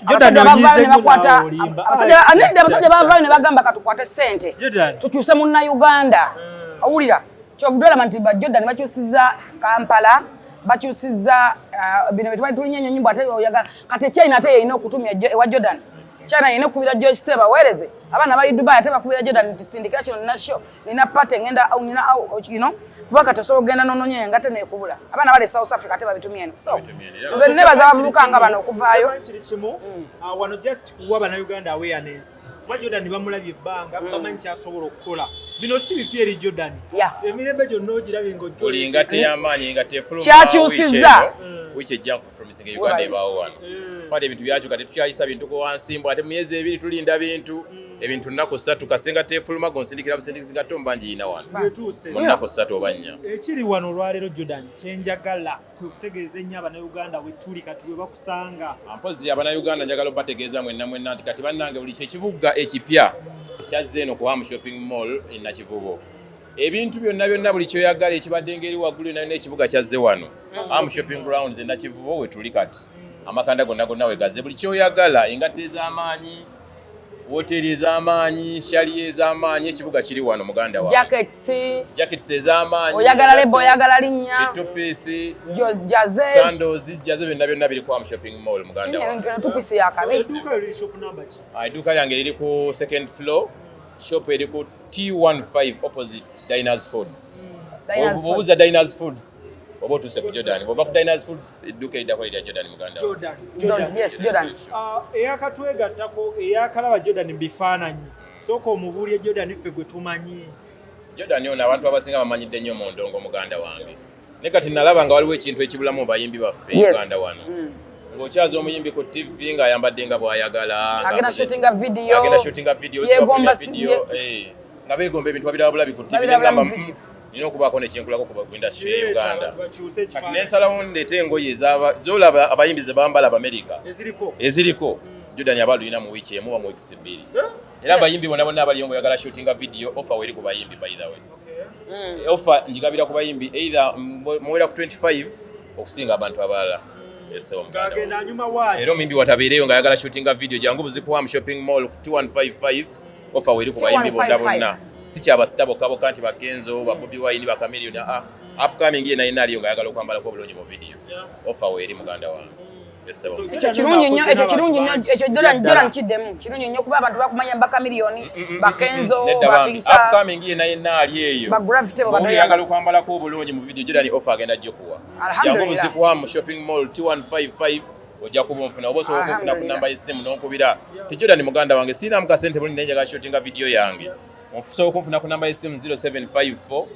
Jordan Abasajja bavaayo oyize ne nnyo bakwata naawe olimba. Anedda abasajja bavaayo ne bagamba katukwate ssente Jordan. tukyuse munnayuganda. Owulira kyovudde olaba nti ba Jordan bakyusizza Kampala, bakyusizza bino bye tubadde tulinnya ennyonyi mbu ate oyagala kati China ate yeyina okutumya ewa Jordan. China yeyina okukubira Joyce Stella baweereze abaana bali Dubai, ate bakubira Jordan nti sindikira kino, nina show, nina party, ngenda au nina au you know, kuba kati osobola okugenda n'onoonya engatto neekubula. Abaana bali e South Africa ate babitumye eno. So nze nebaza abavubuka nga bano okuvaayo. Kyemanyi kiri kimu, wano just kuwa bannayuganda awareness, kuba Jordan bamulabye ebbanga, bamanyi kyasobola okukola. Bino si bipya eri Jordan. Emirembe gyonna ogirabye nga Buli ngatto ey'amaanyi engatto efuluma Kyakyusizza. wiiki ejja nkupromisinga Uganda Webale. ebaawo wano. Kwata ebintu byakyuka, tetukyayisa bintu ku wansi mbu ate mu myezi 2 tulinda bintu. Ebintu nnaku 3 kasenga tefuluma gonsindikira busindikizi ngatto mba ngiyina wano. Byetuuse. Mu nnaku 3 oba 4. Ekiri wano olwaleero Jordan kyenjagala kwe kutegeeza ennyo abannayuganda we tuli kati we bakusanga. Mpozi abannayuganda njagala obategeeza mwenna mwenna nti kati bannange buli kyekibuga ekipya kyazze eno ku Ham Shopping Mall e Nakivubo. Ebintu byonna byonna buli kyoyagala ekibadde ng'eri waggulu yonna yonna ekibuga kyazze wano. Ham Shopping Grounds e Nakivubo we tuli kati. Amakanda gonna gonna we gazze, buli kyoyagala, engatto ez'amaanyi, woteeri ez'amaanyi, shaliya ez'amaanyi, ekibuga kiri wano muganda wange. Jackets, Jackets ez'amaanyi. oyagala lebo, oyagala linnya, Bitupisi, jazes. sandals, jaze byonna byonna biri ku Ham Shopping Mall muganda wange. Eno tupisi ya kabi. Edduuka liri shop number ki? Edduuka lyange liri ku second floor, shop eri ku T15 opposite Diners Foods. Diners Bw'obuuza Diners Foods oba otuuse ku Jordan, bw'ova ku Diners Foods edduuka eriddako lirya Jordan muganda wange. Jordan. Jordan, yes, Jordan. Eyakatwegattako eyakalaba Jordan mu bifaananyi, sooka omubuulye Jordan ffe gwe tumanyi. Jordan ono abantu abasinga bamanyidde nnyo mu ndongo muganda wange. Naye kati nalaba nga waliwo ekintu ekibulamu mu bayimbi baffe e Uganda wano. Ng'okyaza omuyimbi ku TV ng'ayambadde nga bw'ayagala, Agenda ng'akoze shootinga video. agenda shootinga video, Yeegomba video, nga beegomba ebintu babiraba bulabi ku TV. Babiraba Nengamba mu video. nina okubaako nekyenkulako ku industry ye Uganda. Bakyuse Kati ekifaananyi. nensalawo ndeete engoye z'olaba abayimbi ze bambala Abamerika Eziriko. eziriko Jordan aba alulina mu wiiki emu oba mu wiiki 2. Era abayimbi bonna bonna abaliyo ng'oyagala shootinga video, offer weri ku bayimbi by the way. Offer njigabira ku bayimbi either muwera ku 25 okusinga abantu abalala. Yes, muganda wange. Ng'agenda anyuma waaki. Era omuyimbi watabeereyo ng'ayagala shootinga video, jangu buzikuwa mu shopping mall ku 2155, offer weri ku bayimbi bonna 2155. bonna. Si kyabasita bokka bokka nti ba Kenzo, ba Bobi Wine, ba Chameleone, upcoming yenna yenna aliyo ng'ayagala okwambalako obulungi mu video. Offer weri muganda wange. Yes, sir. Ekyo kirungi nnyo, ekyo kirungi nnyo, ekyo Jordan, Jordan kiddemu. Kirungi nnyo kuba abantu bakumanya ba Chameleone, ba Kenzo, Nedda ba bambi, Pixar, upcoming yenna yenna ali eyo. ba Gravity bo Bw'oba oyagala banoyagala. okwambalako obulungi mu video, Jordan offer agenda gikuwa. Alhamdulillah. Jangu buzikuwa mu shopping mall T155 ojja kuba onfuna oba osobola okunfuna ku Alhamdulillah. namba y'essimu n'onkubira. Ti Jordan muganda wange sirinamu kasente bulungi naye njagala shootinga video yange. Osobola okunfuna ku namba y'essimu 0754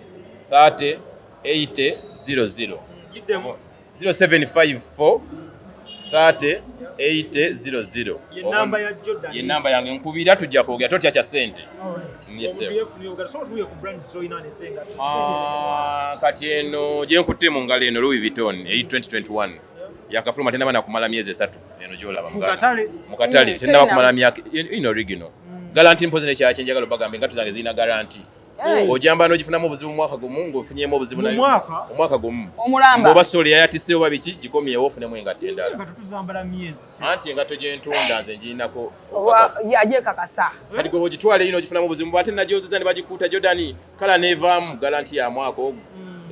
30 80 00. Giddemu. 0754 30 80 00. Ye namba ya Jordan. Ye namba yange, nkubira tujja kwogera, totya kya ssente. Yes, sir. Omuntu yeefunira obugalo. Sooka tubuulire ku brands z'olina wano ez'engatto. Kati eno gye nkutte mu ngalo eno Louis Vuitton eri 2021 yakafuluma, tennaba nakumala myezi 3 eno gy'olaba Mu muganda. katale. Mu katale tennaba Terina. kumala myaka ino original garanti mpozi nekyala kyenjagala obagambe engatto zange zirina garanti. Hey. Ojamba n'ogifunamu obuzibu mu mwaka gumu ng'ofunyemu obuzibu Mu nayo. mwaka? Mu mwaka gumu Omulamba. Bw'oba sole yayatise oba biki gikomyewo ofunemu engatto endala. Engatto tuzambala myezi. Anti engatto gye ntunda nze ngirinako Oba agyekakasa. Kati gwe bw'ogitwala eri n'ogifunamu obuzibu ate nagyozeza ne bagikuuta Jordan kala n'evaamu garanti ya mwaka ogwo.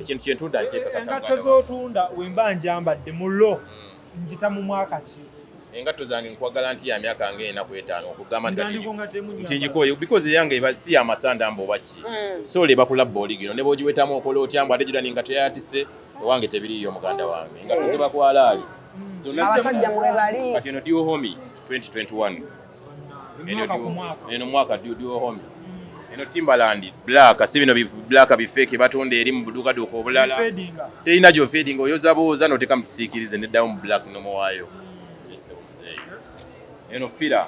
Ekintu kye ntunda nkyekakasa Engatto muganda wange. z'otunda wemba njambadde mu lo ngita mu mwaka ki? Engatto zange nkuwa garanti ya myaka ng'ena ku etaano okugamba nti kati Ntandiko nga temunyambala. nti ngikooye because eyange eba si yamasanda mbu oba ki. Sole eba kulabba oligino ne bw'ogiwetamu okola otya mbu ate Jordan engatto yayatise ewange tebiriiyo muganda wange. Engatto ziba ku alaali. Zonna Abasajja mwebali. Kati eno Duo Homie 2021. Eno Mwaka ku Duo- mwaka. Eno mwaka Duo Homie. Eno Timberland black, si bino black bifeke batunda eri mu buduukaduuka obulala. Fadinga. Terina gy'ofadinga, oyoza bwoza n'oteeka mu kisiikirize neddayo mu black nomo waayo. Ssebo muzeeyi. Eno fira.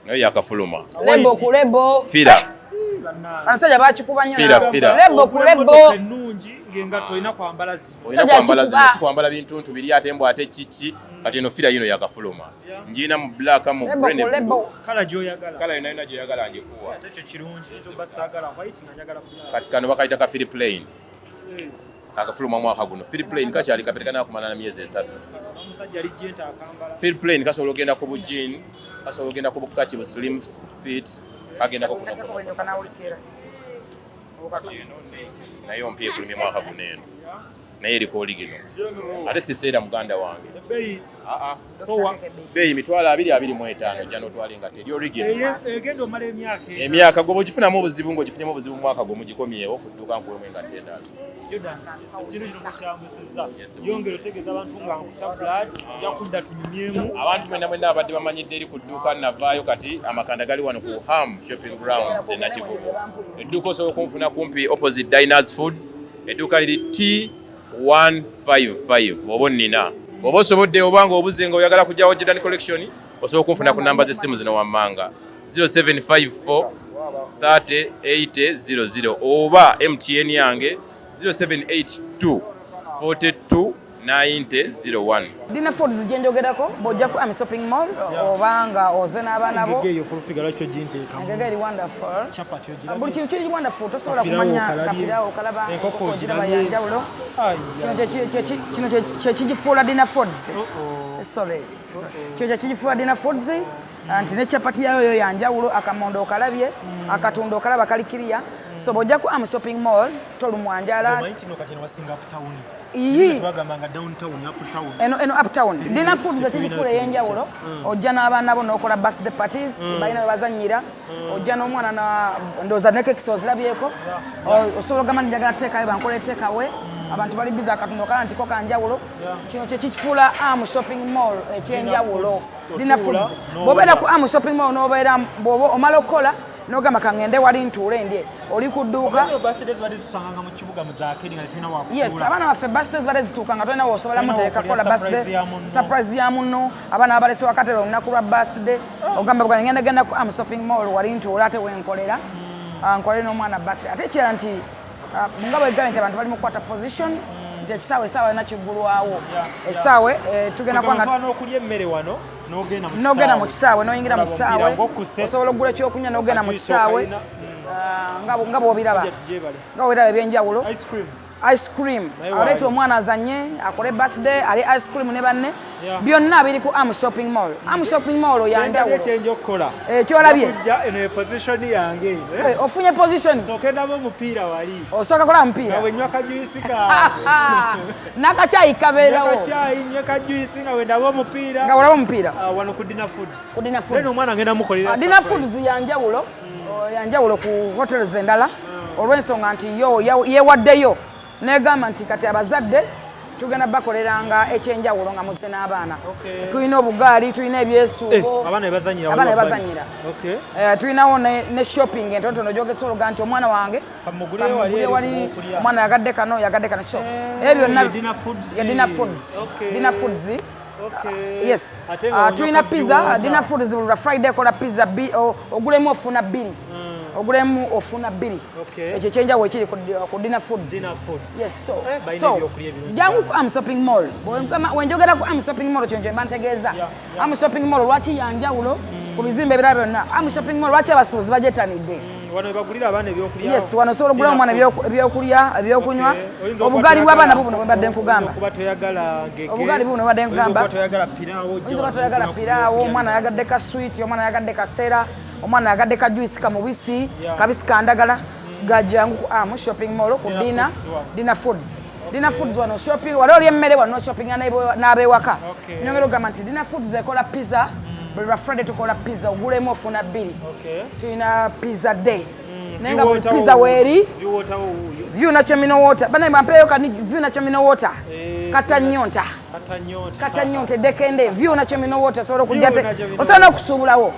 Nayo yakafuluma. Lebo ku lebo. Fira. Abasajja bakikuba nnyo. Fira, fira. Lebo ku lebo. Ennungi ng'engatto olina kwambala zino. Olina kwambala zino, si kwambala bintuntu biri ate mbw ate kiki. Kati eno fira yino yakafuluma. Ngiina mu black, mu grey ne blue. Kala gy'oyagala. Kala yonna yonna gy'oyagala ngikuwa. Ate ekyo kirungi. Ezo mba saagala white nga njagala black. Kati kano bakayita ka Philip Lane. Kakafuluma mwaka guno. Philip Lane kakyali kapere kanakumala na myezi 3. Omusajja ali jenta akambala. Philip Lane kasobola ogenda ku bujin, kasobola ogenda ku bukaki bu slim fit, kagendako kuno. Nayo mpya efulumye mwaka guno eno. Naye eriko oligino. Ate siseera muganda wange. Ebbeeyi. Bbeeyi 225 ojja n'otwala engatto eri original. Egenda omala emyaka. Emyaka gwe bw'ogifunamu obuzibu ng'ogifunyemu obuzibu mu mwaka gwe mugikomyewo ku dduuka nkuwemu engatto endala. Jordan, kino kino mukyambusizza. Yongera otegeeza abantu nga nkuta blood, ojja kudda tunyumyemu. Abantu mwenna mwenna abadde bamanyidde eri ku dduuka navaayo kati amakanda gali wano ku Ham Shopping Grounds e Nakivubo. Edduuka osobola okunfuna kumpi opposite Diners Foods. Edduuka liri T155 oba nnina. Oba osobodde oba ng'obuze ng'oyagala kujjawo Jordan Collection, osobola okunfuna ku namba z'essimu zino wammanga 0754 30 80 00 oba MTN yange 0782 42 90 01. Dina Foods gye njogerako bw'ojja ku Ami Shopping Mall oba nga oze n'abaana bo. Engege eyo full figure lwaki toginteekamu? Engege eri wonderful. Chapati ogirabye? Buli kintu kiri wonderful, tosobola Kapiraawo kumanya okalabye. kapiraawo okalaba, Enkoko enkoko ogiraba ogirabye. ya njawulo. Kino kye kigifuula Dina Foods. Sorry. Kino kye kigifuula Dina Foods nti ne chapati yayo yo ya njawulo, akamondo okalabye, akatunda okalaba kali kiriya. So bw'ojja ku Ami Shopping Mall tolumwa njala. Omanyi nti no kati eno wasinga uptown. Iyi. Twagambanga downtown, uptown. Eno uptown. Dina Foods ekigifuula ey'enjawulo. Ojja n'abaana bo n'okola birthday parties, balina we bazannyira. Ojja n'omwana na ndowooza ne cakes ozirabyeko. Osobola ogamba nti njagala take away, bankole take away. Abantu bali busy akatono kala nti ko kanjawulo. Kino kye kikifuula Am Shopping Mall eky'enjawulo. Dina Foods. Bw'obeera ku Am Shopping Mall n'obeera bw'oba omala okukola n'ogamba kangende wali ntuule ndye. Oli ku dduuka. Yes, abaana baffe birthdays badde zituuka nga tolina w'osobola muteeka kukola birthday surprise ya munno. Abaana abalese wakatera olunaku lwa birthday. Ogamba bwa ngenda genda ku Am Shopping Mall wali ntuule ate wenkolera. Nkolere n'omwana birthday. Ate ekirala nti nga bwe gamba nti abantu bali mu kukwata position nti ekisaawe essaawa yonna kiggulwawo. Ekisaawe tugenda kubanga osobola n'okulya emmere wano n'ogenda mu kisaawe n'oyingira mu kisaawe osobola okugula ekyokunywa n'ogenda mu kisaawe nga bw'obiraba nga bw'obiraba ebyenjawulo. Ice cream aleeta omwana azanye akole birthday ali ice cream ne banne byonna biri ku Am Shopping Mall. Am Shopping Mall yanjawulo. Ekyenja okukola kyolabye eno position yange ofunye position sooka ndaba omupiira wali osooka kola mupiira nga wenywa kajuisi kange n'akacyayi kabeerawo nakacyayi nywa kajuisi nga wendaba omupiira nga olaba omupiira wano ku Dina Foods. Ku Dina Foods eno omwana ngenda mukolera Dina Foods yanjawulo yanjawulo ku hotels endala olw'ensonga nti yo yewaddeyo negamba nti kati abazadde tugenda bakoleranga ekyenjawulo nga muzze n'abaana. Tulina obugaali, tulina ebyesuubo, abaana ebazanyira, abaana ebazanyira. Tulinawo ne shopping entonotono gy'ogesobola olugamba nti omwana wange kamugulire wali, omwana yagadde kano, yagadde kano. So ebyo byonna Dina Foods. Dina Foods. Dina Foods. Yes. Tulina pizza, Dina Foods buli lwa Friday ekola pizza ogulemu ofuna bbiri. Ogulemu ofuna bbiri. Ekyo ekyenjawulo ekiri ku Dina Foods. Yes, so jangu ku Am Shopping Mall. Wenjogera ku Am Shopping Mall kyo mba ntegeeza. Am Shopping Mall lwaki yanjawulo ku bizimbe ebirala byonna? Am Shopping Mall lwaki abasuubuzi bagyetanidde? Wano bagulira abaana ebyokulya. Yes, wano osobola okugula omwana ebyokulya, ebyokunywa. Obugaali bw'abaana buno bwe mbadde nkugamba. Obugaali buno bwe mbadde nkugamba. Oyinza toyagala piraawo, omwana ayagadde ka sweet, omwana ayagadde kasera, omwana ayagadde ka juice kamubisi, kabisi kandagala. Gajangu ku Am Shopping Mall ku Dina Foods. Dina Foods wano shopping, wali oli emmere wano shopping n'abewaka. Nyongera okugamba nti Dina Foods ekola pizza. Buli lwa Friday tukola pizza, ogulemu ofuna bbiri. Tulina pizza day. Naye nga buli pizza weeri, view nakyo mino water. Banaye bampeeyo kani view nakyo mino water. Kata nnyonta. Kata nnyonta eddekende. View nakyo mino water osobola okujja osobola n'okusuubulawo.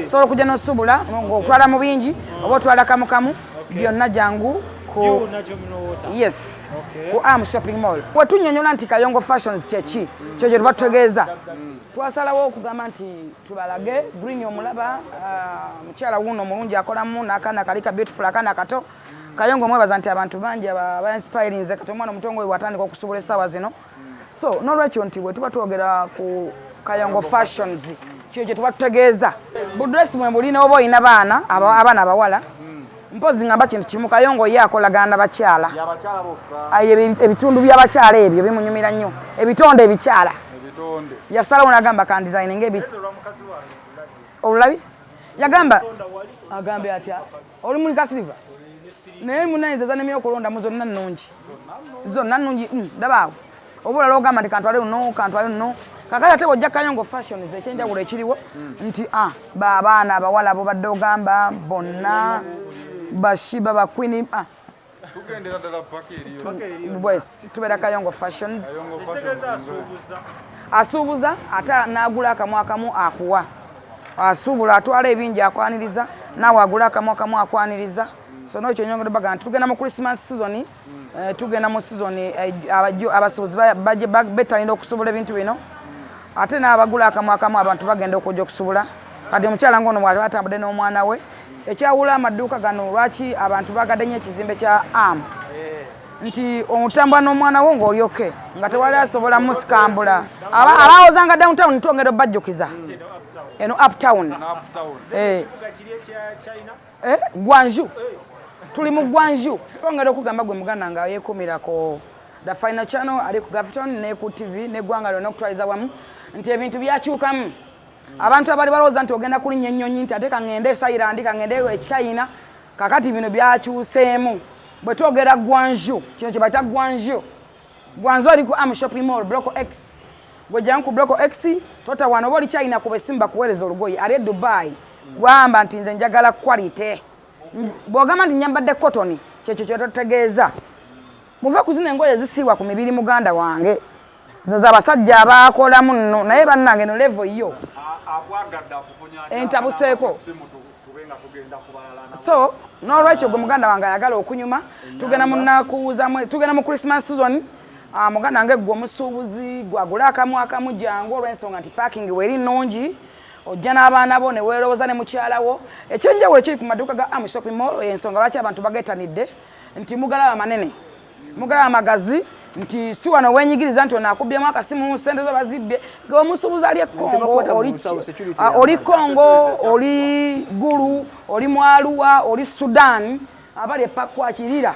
Osobola okujja n'osuubula ng'otwala mu bingi oba otwala kamu kamu. Byonna jangu Ku yes, ku Am Shopping Mall. Wetunyonyola nti Kayongo Fashions kyeki, kyekyo tuba tutegeeza. Twasalawo okugamba nti tubalage green omulaba, mukyala wuno omulungi akolamu n'akaana kali ka beautiful, akaana kato. Kayongo mwebaza nti abantu bangi aba inspirinze kati omwana omutongo we watandika okusobola essaawa zino. So n'olwekyo nti bwe tuba twogera ku Kayongo Fashions, kyekyo tuba tutegeeza. Budress mwe mulina oba olina baana, abaana abawala, mpozi ngamba kintu kimu, Kayongo ye akolagana bakyala. Ebitundu by'abakyala ebyo bimunyumira nnyo, ebitonde ebikyala. Yasalawo n'agamba ka designing olulabi yagamba agambye atya oli muli kasiliva naye munayinza zanemye okulondamu zonna nnungi, zonna nnungi. Ndabaawo oba olala ogamba nti kantwale luno, kantwale luno. Kakati ate bw'ojja Kayongo Fashions, ekyenjawulo ekiriwo nti abaana abawala bo badde ogamba bonna bashiba bakwini tubeera Kayongo Fashions. Asuubuza ate n'agula akamu akamu akuwa, asuubula atwala ebingi akwaniriza, naawe agula akamu akamu akwaniriza. So n'ekyo nyongera baga nti tugenda mu Christmas season, tugenda mu season abasuubuzi bettanira okusobola ebintu bino, ate n'abagula akamu akamu abantu bagenda okujja okusobola. Kati omukyala ng'ono bw'aba atambudde n'omwana we, ekyawula amaduuka gano lwaki abantu bagadde nnyo ekizimbe kya Am, nti otambula n'omwana wo ng'olyoke nga tewali asobola musikambula. Abawozanga downtown twongera obajjukiza eno uptown, Guangzhou, tuli mu Guangzhou. Twongera okugamba gwe muganda nga yeekuumirako The Final Channel ali ku Gavton ne ku TV n'eggwanga lyonna okutwaliza wamu nti ebintu byakyukamu. Abantu abali balowooza nti ogenda kulinnya ennyonyi nti ate kaŋŋende e Thailand, kaŋŋende ekikayina, kakati bino byakyuseemu. Bwe twogera Guangzhou, kino kye bayita Guangzhou. Guangzhou ali ku Am Shopping Mall Block X. Gwe jangu ku Block X, totawaana oba oli China kuba essimu bakuweereza olugoye. Ali e Dubai gwamba nti nze njagala quality. Bw'ogamba nti nyambadde cotton, kyekyo kye tutegeeza. Muve ku zino engoye ezisiibwa ku mibiri muganda wange. Zino z'abasajja abaakolamu nno, naye bannange no level yo entabuseeko. So n'olwekyo gwe muganda wange ayagala okunyuma, tugenda mu nnaku zamwe, tugenda mu Christmas season. Muganda wange gwe omusuubuzi gwagula akamu akamu jangu, olw'ensonga nti parking weri nnungi, ojja n'abaana bo ne weerowooza ne mukyala wo. Ekyenjawulo kiri ku maduuka ga Am Shopping Mall, ensonga lwaki abantu bageetanidde nti mugalaba manene, mugalaba magazi, nti si wano wenyigiriza nti ono akubyemu akasimu, sente zo bazibbye. Omusuubuzi ali e Congo, oli Congo, oli Gulu, oli Mwaluwa, oli Sudan, abali epakwakirira,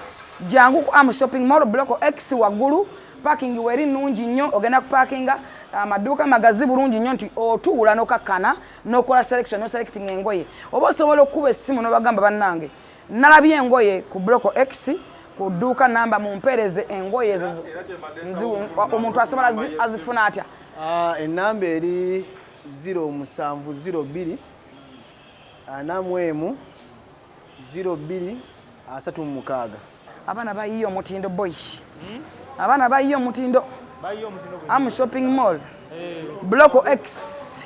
jangu ku Am Shopping Mall Block X waggulu. Parking weri nnungi nnyo, ogenda kuparkinga, amaduuka magazi bulungi nnyo nti otuula n'okakkana n'okola selection, n'oselecting engoye. Oba osobola okukuba essimu n'obagamba bannange nalabye engoye ku Block X ku dduuka namba, mumpeereze engoye ezo. Omuntu asobola azifuna atya? Enamba eri 0702 41 02 36. Abaana bayiye omutindo boy, abaana bayiye omutindo. Am Shopping Mall Block X,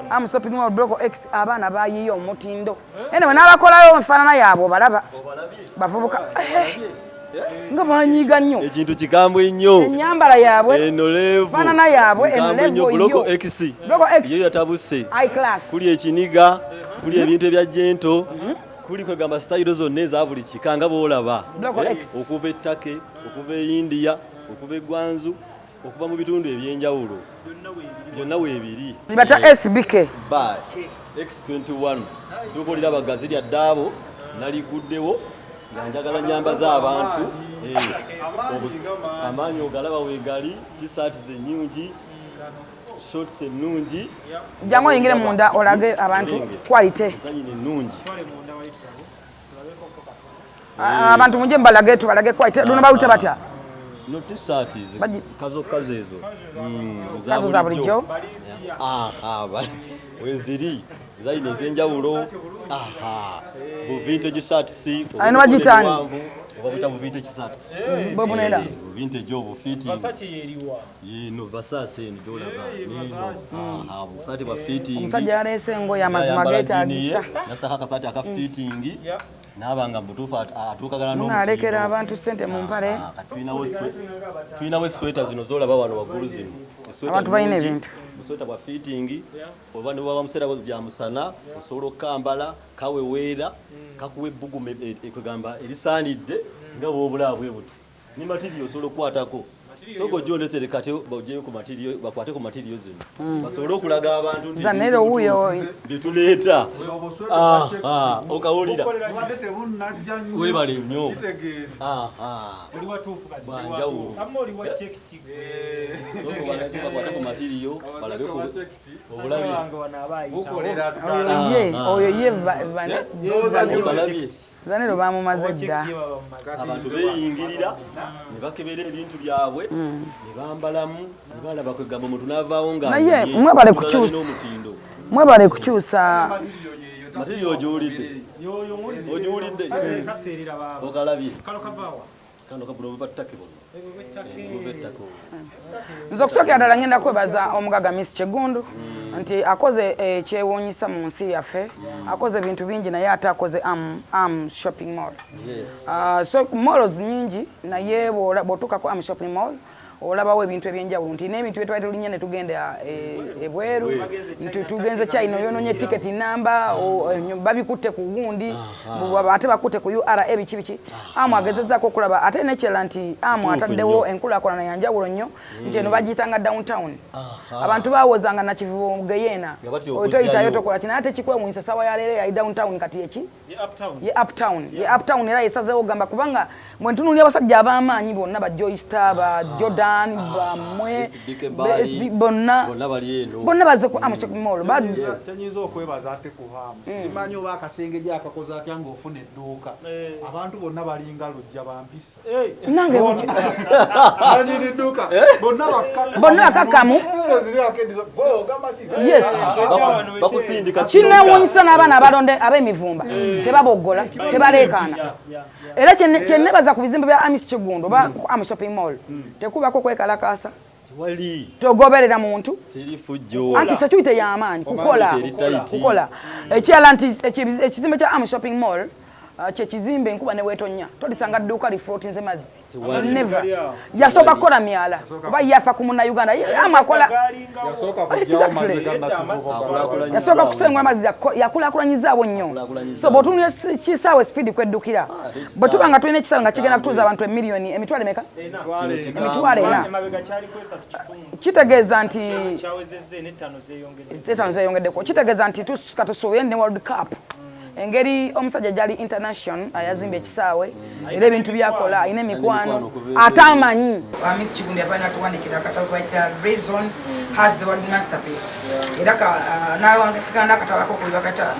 Am Shopping Mall Block X, abaana bayiye omutindo. Anyway, n'abakolayo enfaanana yaabwe obalaba bavubuka nga banyiiga nnyo. Ekintu kikambwe nnyo. Ennyambala yaabwe, eno level, faanana yaabwe eno kikambwe nnyo. Level Block yo. X. Block X. Yo yatabuse. High class. Kuli ekiniga, kuli ebintu ebya gentle, kuli kwegamba sitayiro zonna eza buli kika nga bw'olaba. Block X. Okuva e Turkey, okuva e India, okuva e Gwanzu, okuva mu bitundu ebyenjawulo byonna weebiri. Bata SBK. By X21 duuka oliraba gazi lya ddaabo naliguddewo nga njagala nyambaza abantu. Amaanyi ogalaba weegali, T-shirt ennungi, shorts ennungi. Jangu oyingire munda olage abantu quality. Zanyini ennungi. Abantu muje mbalage, tubalage quality. Luno baluyita batya? No T-shirt kazo kazo ezo Kazo za bulijjo. Aha, weziri zayina ez'enjawulo, aha, bu vintage shirts. Ayina bagiyita ani? Oba buyita bu vintage shirts. Bwe bunenda. Bu vintage obwo fitting. Versace yeriwa? Yino Versace eno gyolaba nino, aha, busaati bwa fitting. Omusajja yaleese engoye amazima Yayambala jean ye, geetaagisa. nasako akasaati aka fitting. Naaba nga mubutuufu atuukagana Munaalekera n'omutindo. abantu ssente mu mpale. Kati tulinawo esweta zino zolaba wano waggulu zino. Esweta Abantu balina nnungi, ebintu. Busweta bwa fitting, oba ne bwaba museera bya musana osobola okukambala, kaweweera, kakuwa ebbugumu kwegamba erisaanidde nga bw'obulaba bwe buti. Ne matiriyo osobola okukwatako. Sooka ojje ondeetere kati baggyeyo ku matiriyo, bakwate ku matiriyo zino. Basobole okulaga abantu nti Zanero ebintu wuuyo. bituufu bye tuleeta. Okawulira. Obadde tebunnajja nnyo. Weebale nnyo. Kitegeeza. Oli watuufu kati. Bwa njawulo. Amma oli wa checked. Sooka balabe bakwate ku matiriyo, balabe ku obulabe. Wange wano aba ayitawo. Bukolera Oyo ye, oyo ye Okalabye. Zanero bamumaze dda. Abantu beeyingirira ne bakebera ebintu byabwe ne bambalamu ne balaba kwegamba omuntu n'avaawo nga Naye anyumye, mwebale nga kukyusa. alina omutindo. Mwebale kukyusa. Matiriyo ogiwulidde? Ogiwulidde? Kaseerera baaba. Okalabye? Kano kavaawa. Kano kabuno buva ttake buno. Buva ettaka obwo. Nze okusookera ddala ngenda kwebaza omugaga Miss Kiggundu nti akoze ekyewuunyisa mu nsi yaffe. Akoze ebintu bingi naye ate akoze Am Shopping Mall. So malls nyingi naye bw'otuuka ku Am Shopping Mall olabawo ebintu ebyenjawulo nti n'ebintu bye twali tulinnya ne tugenda ebweru nti tugenze China, oyonoonye tiketi namba, babikutte ku gundi, ate bakutte ku URA biki biki. Amu agezezzaako okulaba ate n'ekirala nti Amu Kituufu ataddewo nnyo. enkulaakulana ya njawulo nnyo nti eno bagiyitanga downtown. Abantu bawozanga Nakivubo geyeena Nga batya toyitayo okujjayo. tokola kino, ate kikwewuunyisa ssaawa ya leero yali downtown kati eki Ye uptown. Ye uptown, ye uptown era yesazeewo ogamba kubanga bwe ntunuulira abasajja ab'amaanyi bonna, ba Joystar, ba Jordan, bamwe SBK Bali, SB bonna bonna bali eno. Bonna bazze ku Am Shopping Mall. Kyenyinza okwebaza ate ku Hamu, simanyi oba akasengejja akakoze atya ng'ofuna edduuka, abantu bonna balinga lujja bampisa. Nange Nanyini dduuka bonna bakka- Bonna bakakkamu. Sizo ziri akedizo. Gwe ogamba ki? Yes. Bakusindika. Kinewuunyisa n'abaana abalonde ab'emivumba tebaboggola, tebaleekaana. Era kye nebaza ku bizimbe bya Amis Kiggundu oba ku Am Shopping Mall, tekubako kwekalakaasa. Tewali. Togoberera muntu. Teri fujjo. Anti security y'amaanyi kukola. Eri tight. Kukola. Ekirala nti ekizimbe kya Am Shopping Mall kye kizimbe enkuba ne weetonya tolisanga dduuka lifloatinze mazzi. Tewali. Never. Yasooka kukola myala kuba yafa ku Munnayuganda. Amu akola Yasooka kujjawo mazzi ga Nakivubo. Yasooka kusengula amazzi, yakulaakulanyizaawo nnyo. So bw'otunulira kisaawe speed kweddukira, bwe tuba nga tulina ekisaawe nga kigenda kutuuza abantu emiliyoni emitwalo emeka? 400,000. Emabega kyaliko 3.5. Kitegeeza nti Kyawezezza n'ettaano zeeyongedde. Etaano zeeyongeddeko. Kitegeeza nti katusuubire ne World Cup, engeri omusajja gyali international, ayazimba ekisaawe era ebintu byakola alina emikwano ate amanyi. Miss Kiggundu yava natuwandikira akatabo bayita Reason Has the Word Masterpiece, era n'awandika n'akatabo akokubiri bakayita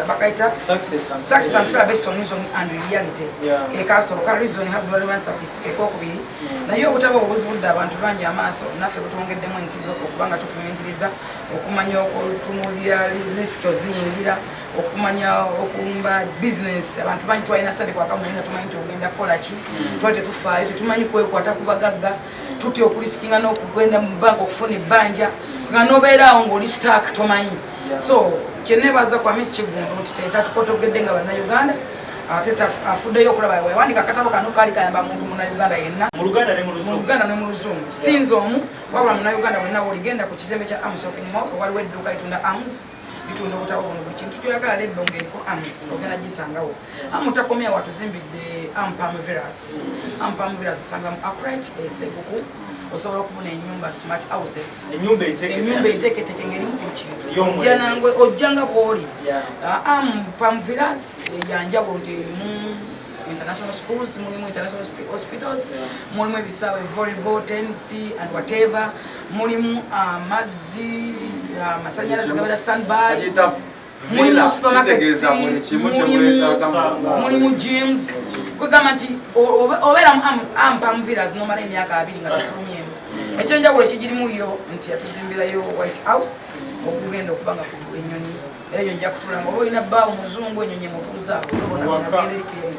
bakayita Success and Failure Based on Reason and Reality. Ke kasooka, Reason Has the Word Masterpiece kekokubiri. Naye obutabo obwo buzibudde abantu bangi amaaso, naffe butwongeddemu enkizo okuba nga tufumintiriza, okumanya okutunuulira risk oziyingira, okumanya okumba bizinesi. Abantu bangi twalina sente kwakamu naye nga tumanyi nti ogenda kukola ki, twali tetufaayo, tetumanyi kwekwata ku bagagga, tutya okulisikinga n'okugenda mu banka okufuna ebbanja nga nobeeraawo ng'oli stuck, tomanyi. So kyenebaza kwa Miss Kiggundu nti tetatukotogedde nga Bannayuganda, ate afuddeyo okulaba yawandika akatabo kano kaali kayamba muntu Munnayuganda yenna. Mu Luganda ne mu Mu Luzungu. Luganda ne mu Luzungu. Sinza omu wabula Munnayuganda wenna woligenda ku kizimbe kya Am Shopping Mall, waliwo edduuka litunda Ams, litunda obutabo buno, buli kintu kyoyagala lebbo ng'eriko Ams ogenda gisangawo. Amu takomya watuzimbidde Am Palm Villas. Am Palm Villas osanga mu Akright eseguku, osobola okufuna ennyumba, smart houses. Ennyumba enteeketeke. Ennyumba enteeketeke ng'erimu buli kintu. Ey'omulembe. Ojja nangwe, ojja nga bw'oli. Am Palm Villas yanjawulo nti erimu international schools, mulimu international hospitals, mulimu ebisaawe, volleyball, tennis and whatever, mulimu amazzi, amasanyalaze gabeera standby, Bagiyita mulimu villa, supermarkets, kitegeeza buli kimu kye mulimu weetaaga mu mulimu gyms. Kwegamba nti obeera mu Am Palm Villas nomala emyaka 20 nga tofulumyemu. Ekyenjawulo ekigirimu yo nti yatuzimbirayo White House okugenda okuba nga kutula ennyonyi, era eyo nja kutulanga oba olina bbaawo muzungu, ennyonyi emutuuzaawo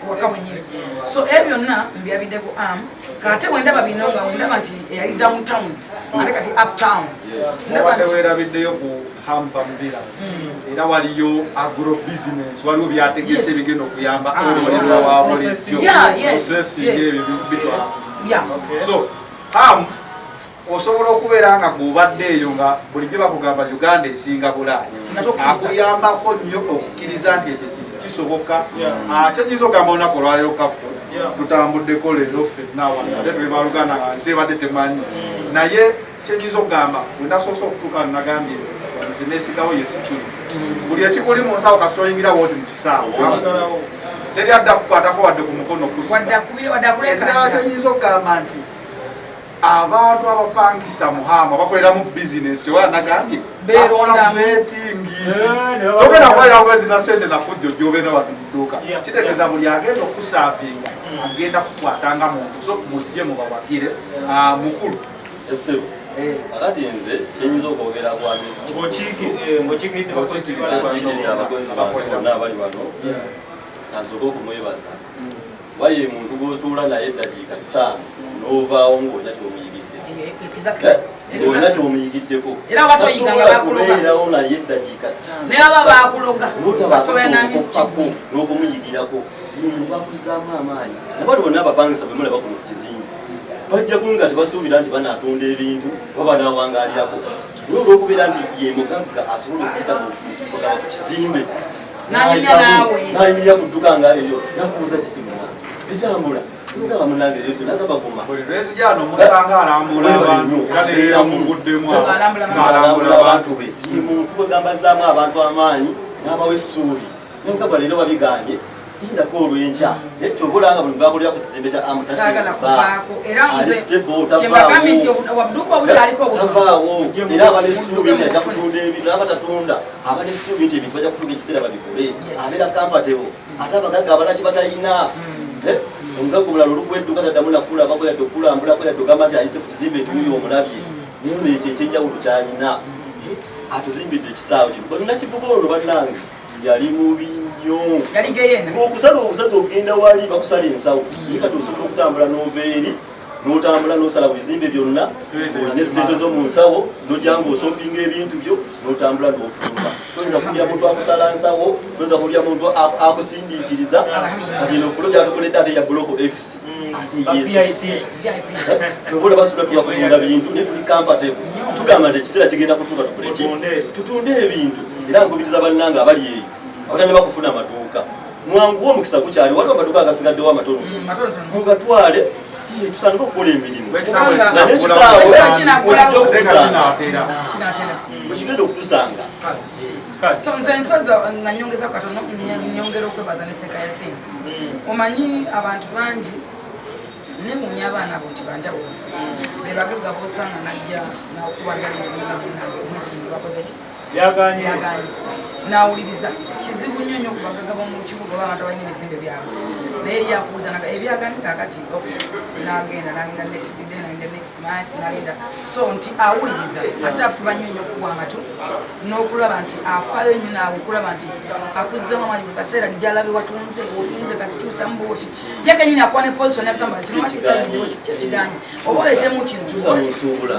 waka wenyini. So ebyo byonna mbyabidde ku Am. Kate wendaba bino nga wendaba nti eyali downtown ate kati uptown, ndaba Obadde nti weerabiddeyo ku Hampam Villas era waliyo agro business, waliwo byategese ebigenda okuyamba omulimi wa bulijjo. Processing ebyo bitwala. So Ham osobola okubeera nga bw'obadde eyo nga bulijjo bakugamba Uganda esinga Bulaaya, akuyambako nnyo okukkiriza nti ekyo ekintu kisoboka. Kyenyinza okugamba olunaku olwaleero, Kafuto, tutambuddeko leero ffenna wano, ate tuli baluganda nga nsi ebadde temanyi. Naye kyenyinza okugamba, bwe nasoose okutuuka nagambye wano kyeneesigawo ye security. Buli ekikuli mu nsawo kasita oyingira wooti mu kisaawe, teri adda kukwatako wadde ku mukono kusika. Ekirala kyenyinza okugamba nti abantu abapangisa muhamu abakoleramu bizinesi tewala nagambye bakola vetting. Togenda kubalira bwezi na sente nafujjo gyobeera wano mu dduuka. Kitegeeza buli agenda okuservinga agenda kukwata nga muntu. So mujje mubawagire. Mukulu. Essebo, akati nze kyenyinza okwogera ku Amisi, ng'okiikiridde nkiikiridde abakozi bange bonna abali wano, kasooke okumwebaza waye muntu gw'otuula naye eddakiika 5 n'ovaawo ng'olina ky'omuyigidde, ng'olina ky'omuyigiddeko. Era oba toyiga nga Tasobola bakuloga. kubeerawo naye eddakiika 5 Naye aba bakuloga, basobola n'Amisi. n'otabaako n'okumuyigirako. Ye muntu akuzzaamu amaanyi. Nabano bonna abapangisa bwe mulaba kuno ku kizimbe bajjako nga tebasuubira nti banaatunda ebintu oba banawangaalirako, naye olw'okubeera nti ye mugagga asobola okuyita mugaba ku kizimbe N'anyumya naawe. N'ayimirira ku dduka nga eryo nakubuuza kiki munange bitambula, nogamba munange leero nagamba guma. Lwezijano omusanga alambula abantu era neera muguddemu awo ng'alambula abantu be. Ye muntu gwegamba azzaamu abantu amaanyi n'abawa essuubi, nagamba leero wabiganye, lindako olw'enkya. Naye kyoba olanga buli muntu akolera ku kizimbe kya Amu Taagala kuvaako. Era nze kyembagambye nti obuduuka obukyaliko obutono. Tavaawo, era aba n'essuubi nti ajja kutunda ebintu. Aba tatunda, aba n'essuubi nti ebintu bajja kutuuka ekiseera babigule, abeera comfortable. Ate abagagga abalala kye batalina, omugagga omulala olukuwa edduka taddamu nakulabako yadde okulambulako yadde ogamba nti ayise ku kizimbe nti wuyo omulabye. Naye ono ekyo ekyenjawulo kyalina, atuzimbidde ekisaawe kino. Nakivuga ono bannange yali mubi nnyo. Yali geyena. Ng'okusala obusazi ogenda wali bakusala ensawo, naye kati osobola okutambula n'ova eri n'otambula n'osala ku bizimbe byonna ng'olina essente zo mu nsawo, n'ojja ng'oshoppinga ebintu byo n'otambula n'ofuluma. Toyinza kulya muntu akusala nsawo, toyinza kulya muntu akusindiikiriza. Kati eno floor gyatukoledde ate ya block X, ate yesu tobola basula tuba kutunda bintu, naye tuli comfortable. Tugamba nti ekiseera kigenda kutuuka tukole ki? Tutunde ebintu. Era nkubiriza bannange abali eyo abatannaba kufuna amaduuka, mwanguwe, omukisa gukyali. Waliwo amaduuka agasigaddewo amatono, mugatwale, tutandike okukola emirimu nga n'ekisaawe Ekisaawe wekijja okutusanga, Kinaatera. wekigenda okutusanga. So nze ntwaza nga nyongeza katono, nyongera okwebaza ne Seka Yasin. Omanyi abantu bangi newuunya abaana abo nti banjawulo, be bagagga bosanga najja nakuba ngali nti mugamba nange omwezi guno bakoze ki? Byaganye. Byaganye. Nawuliriza kizibu nnyo nnyo ku bagagga b'omu kibuga oba abantu abalina ebizimbe byabwe, naye yakuwuliza naga ebyaganye kakati ok, nagenda nagenda next day, nagenda next month, nalinda. So nti awuliriza ate afuba nnyo nnyo okuwa amatu n'okulaba nti afaayo nnyo naawe okulaba nti akuzzamu amaanyi buli kaseera jalabe watunze otunze kati kyusamu bwoti ye kenyini akuwa ne position agamba kino kyekiganye oba oleetemu kino. Kyusa mu nsuubula.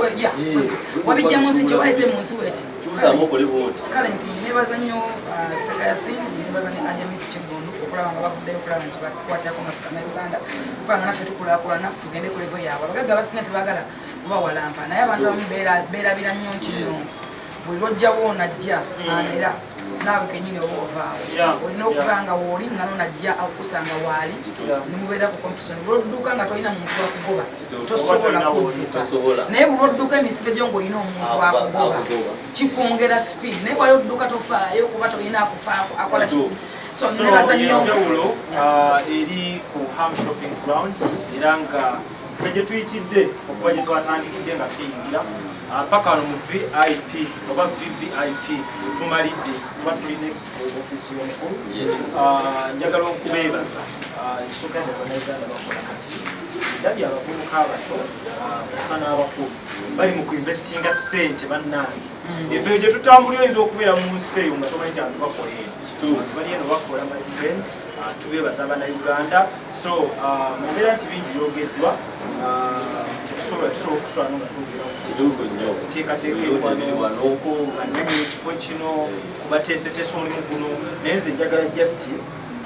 Wabijja mu nsi kyoba oleete mu nsi bweti. Kyusaamu okole bwoti. Kale nti nebaza nnyo Seka Yasin, nebaza ne Ajamis Kigundu okulaba nga bavuddeyo okulaba nti batukwatako naffe Bannayuganda, okuba nga naffe tukulaakulana tugende ku level yaabwe. Abagagga abasinga tebagala kubawalampa, naye abantu abamu beerabira nnyo nti nno buli lwojjawo onajja amera naawe kenyini oba ovaawo. Olina okuba nga wooli nga nonajja akukusanga waali nemubeera ku competition. Lwodduka nga tolina muntu wakugoba, tosobola kudduka. Tosobola. Naye buli lwodduka emisige gyo ng'olina omuntu akugoba, akugoba. Kikwongera speed, naye wali odduka tofaayo kuba tolina akufaako akola ki. So So nebaza nnyo. yenjawulo eri ku Ham Shopping Grounds, era nga ffe gye tuyitidde okuba gye twatandikidde nga tuyingira paka wano mu VIP oba VVIP tumalidde kuba tuli next ku office y'omukulu. Njagala okubeebaza. Ekisooka nga Bannayuganda bakola kati ndabye abavubuka abato osa n'abakulu bali mu kuinvestinga ssente. Bannange, efe gye tutambulira oyinza okubeera mu nsi eyo nga tomanyi nti abantu bakola eno. Abantu bali eno bakola, my friend. Tubeebaza Bannayuganda. So mu mbeera nti bingi byogeddwa, Tetusobola, tusobola okusula nga twogera Kituufu nnyo. Nteekateeka Ebirungi ebiri wano. Bannannyini ekifo kino kubateeseteese omulimu guno, naye nze njagala just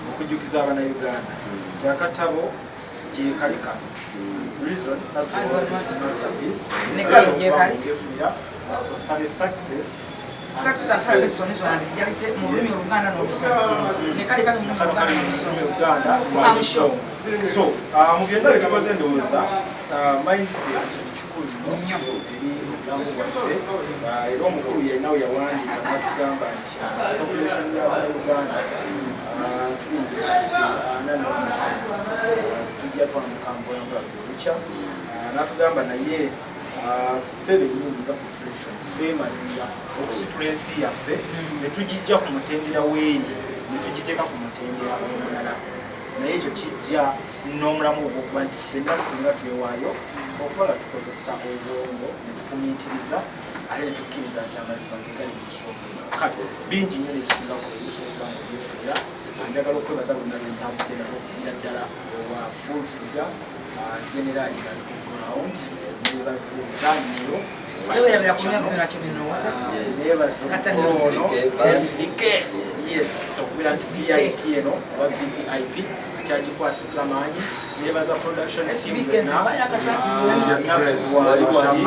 okujjukiza Abannayuganda nti akatabo gyekali kano, Reason as the World Masterpiece. Ne kano gyekali. Kefunira osale success. Success and Ferguson zonna yalite mu lulimi Oluganda n'Olusonga. Ne kali kali mu lulimi Oluganda n'Olusonga. Uganda. I'm sure. So mu byonna bye tukoze, ndowooza mindset kintu kikulu nnyo eri obulamu bwaffe. Era omukulu yenna we yawandiika n'atugamba nti population y'Abannayuganda tuli 47, tujja twambuka mpolampola buli lukya. N'atugamba naye ffe bennyini nga population twemalirira okusitula ensi yaffe ne tugijja ku mutendera weeri ne tugiteeka ku mutendera omulala, naye ekyo kijja n'omulamu ogwokuba nti ffenna singa twewaayo okuba nga tukozesa obwongo ne tufumiitiriza ate ne tukkiriza nti amazima ge gali mu nsonga eno. Kati bingi nnyo nebisinga ebisobola okuba nga obyefunira. Njagala okwebaza bonna bentambudde nabo, okuviira ddala owa Full Figure, generali ngali ku ground, nebaziza nnyo. Tewerabira kunywa vino nakyo bino water. Nebaza Catalyst. ono SBK, yes, okubeera nti VIP eno oba VVIP akyagikwasiza maanyi. Nebaza production team SBK yonna. nze mpayo akasaati. Nabs wali wali.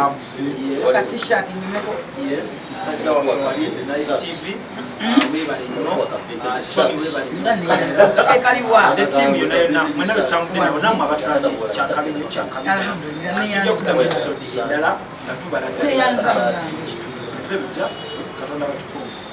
Yes. Ka t-shirt nyumeko. Yes, musajja waffe wali Nice TV, webale nnyo. Tony, webale. Nga neyanziza. Kekaliwa. Ne team yonna yonna, mwena betutambudde nabo, nammwe abatulabye, kyakabi nnyo, kyakabi. Alhamdulillah, Tujja neyanziza. kuddamu episode endala nga tubalaga Neyanziza. ekituuse. Nze Lujja, Katonda batukuume.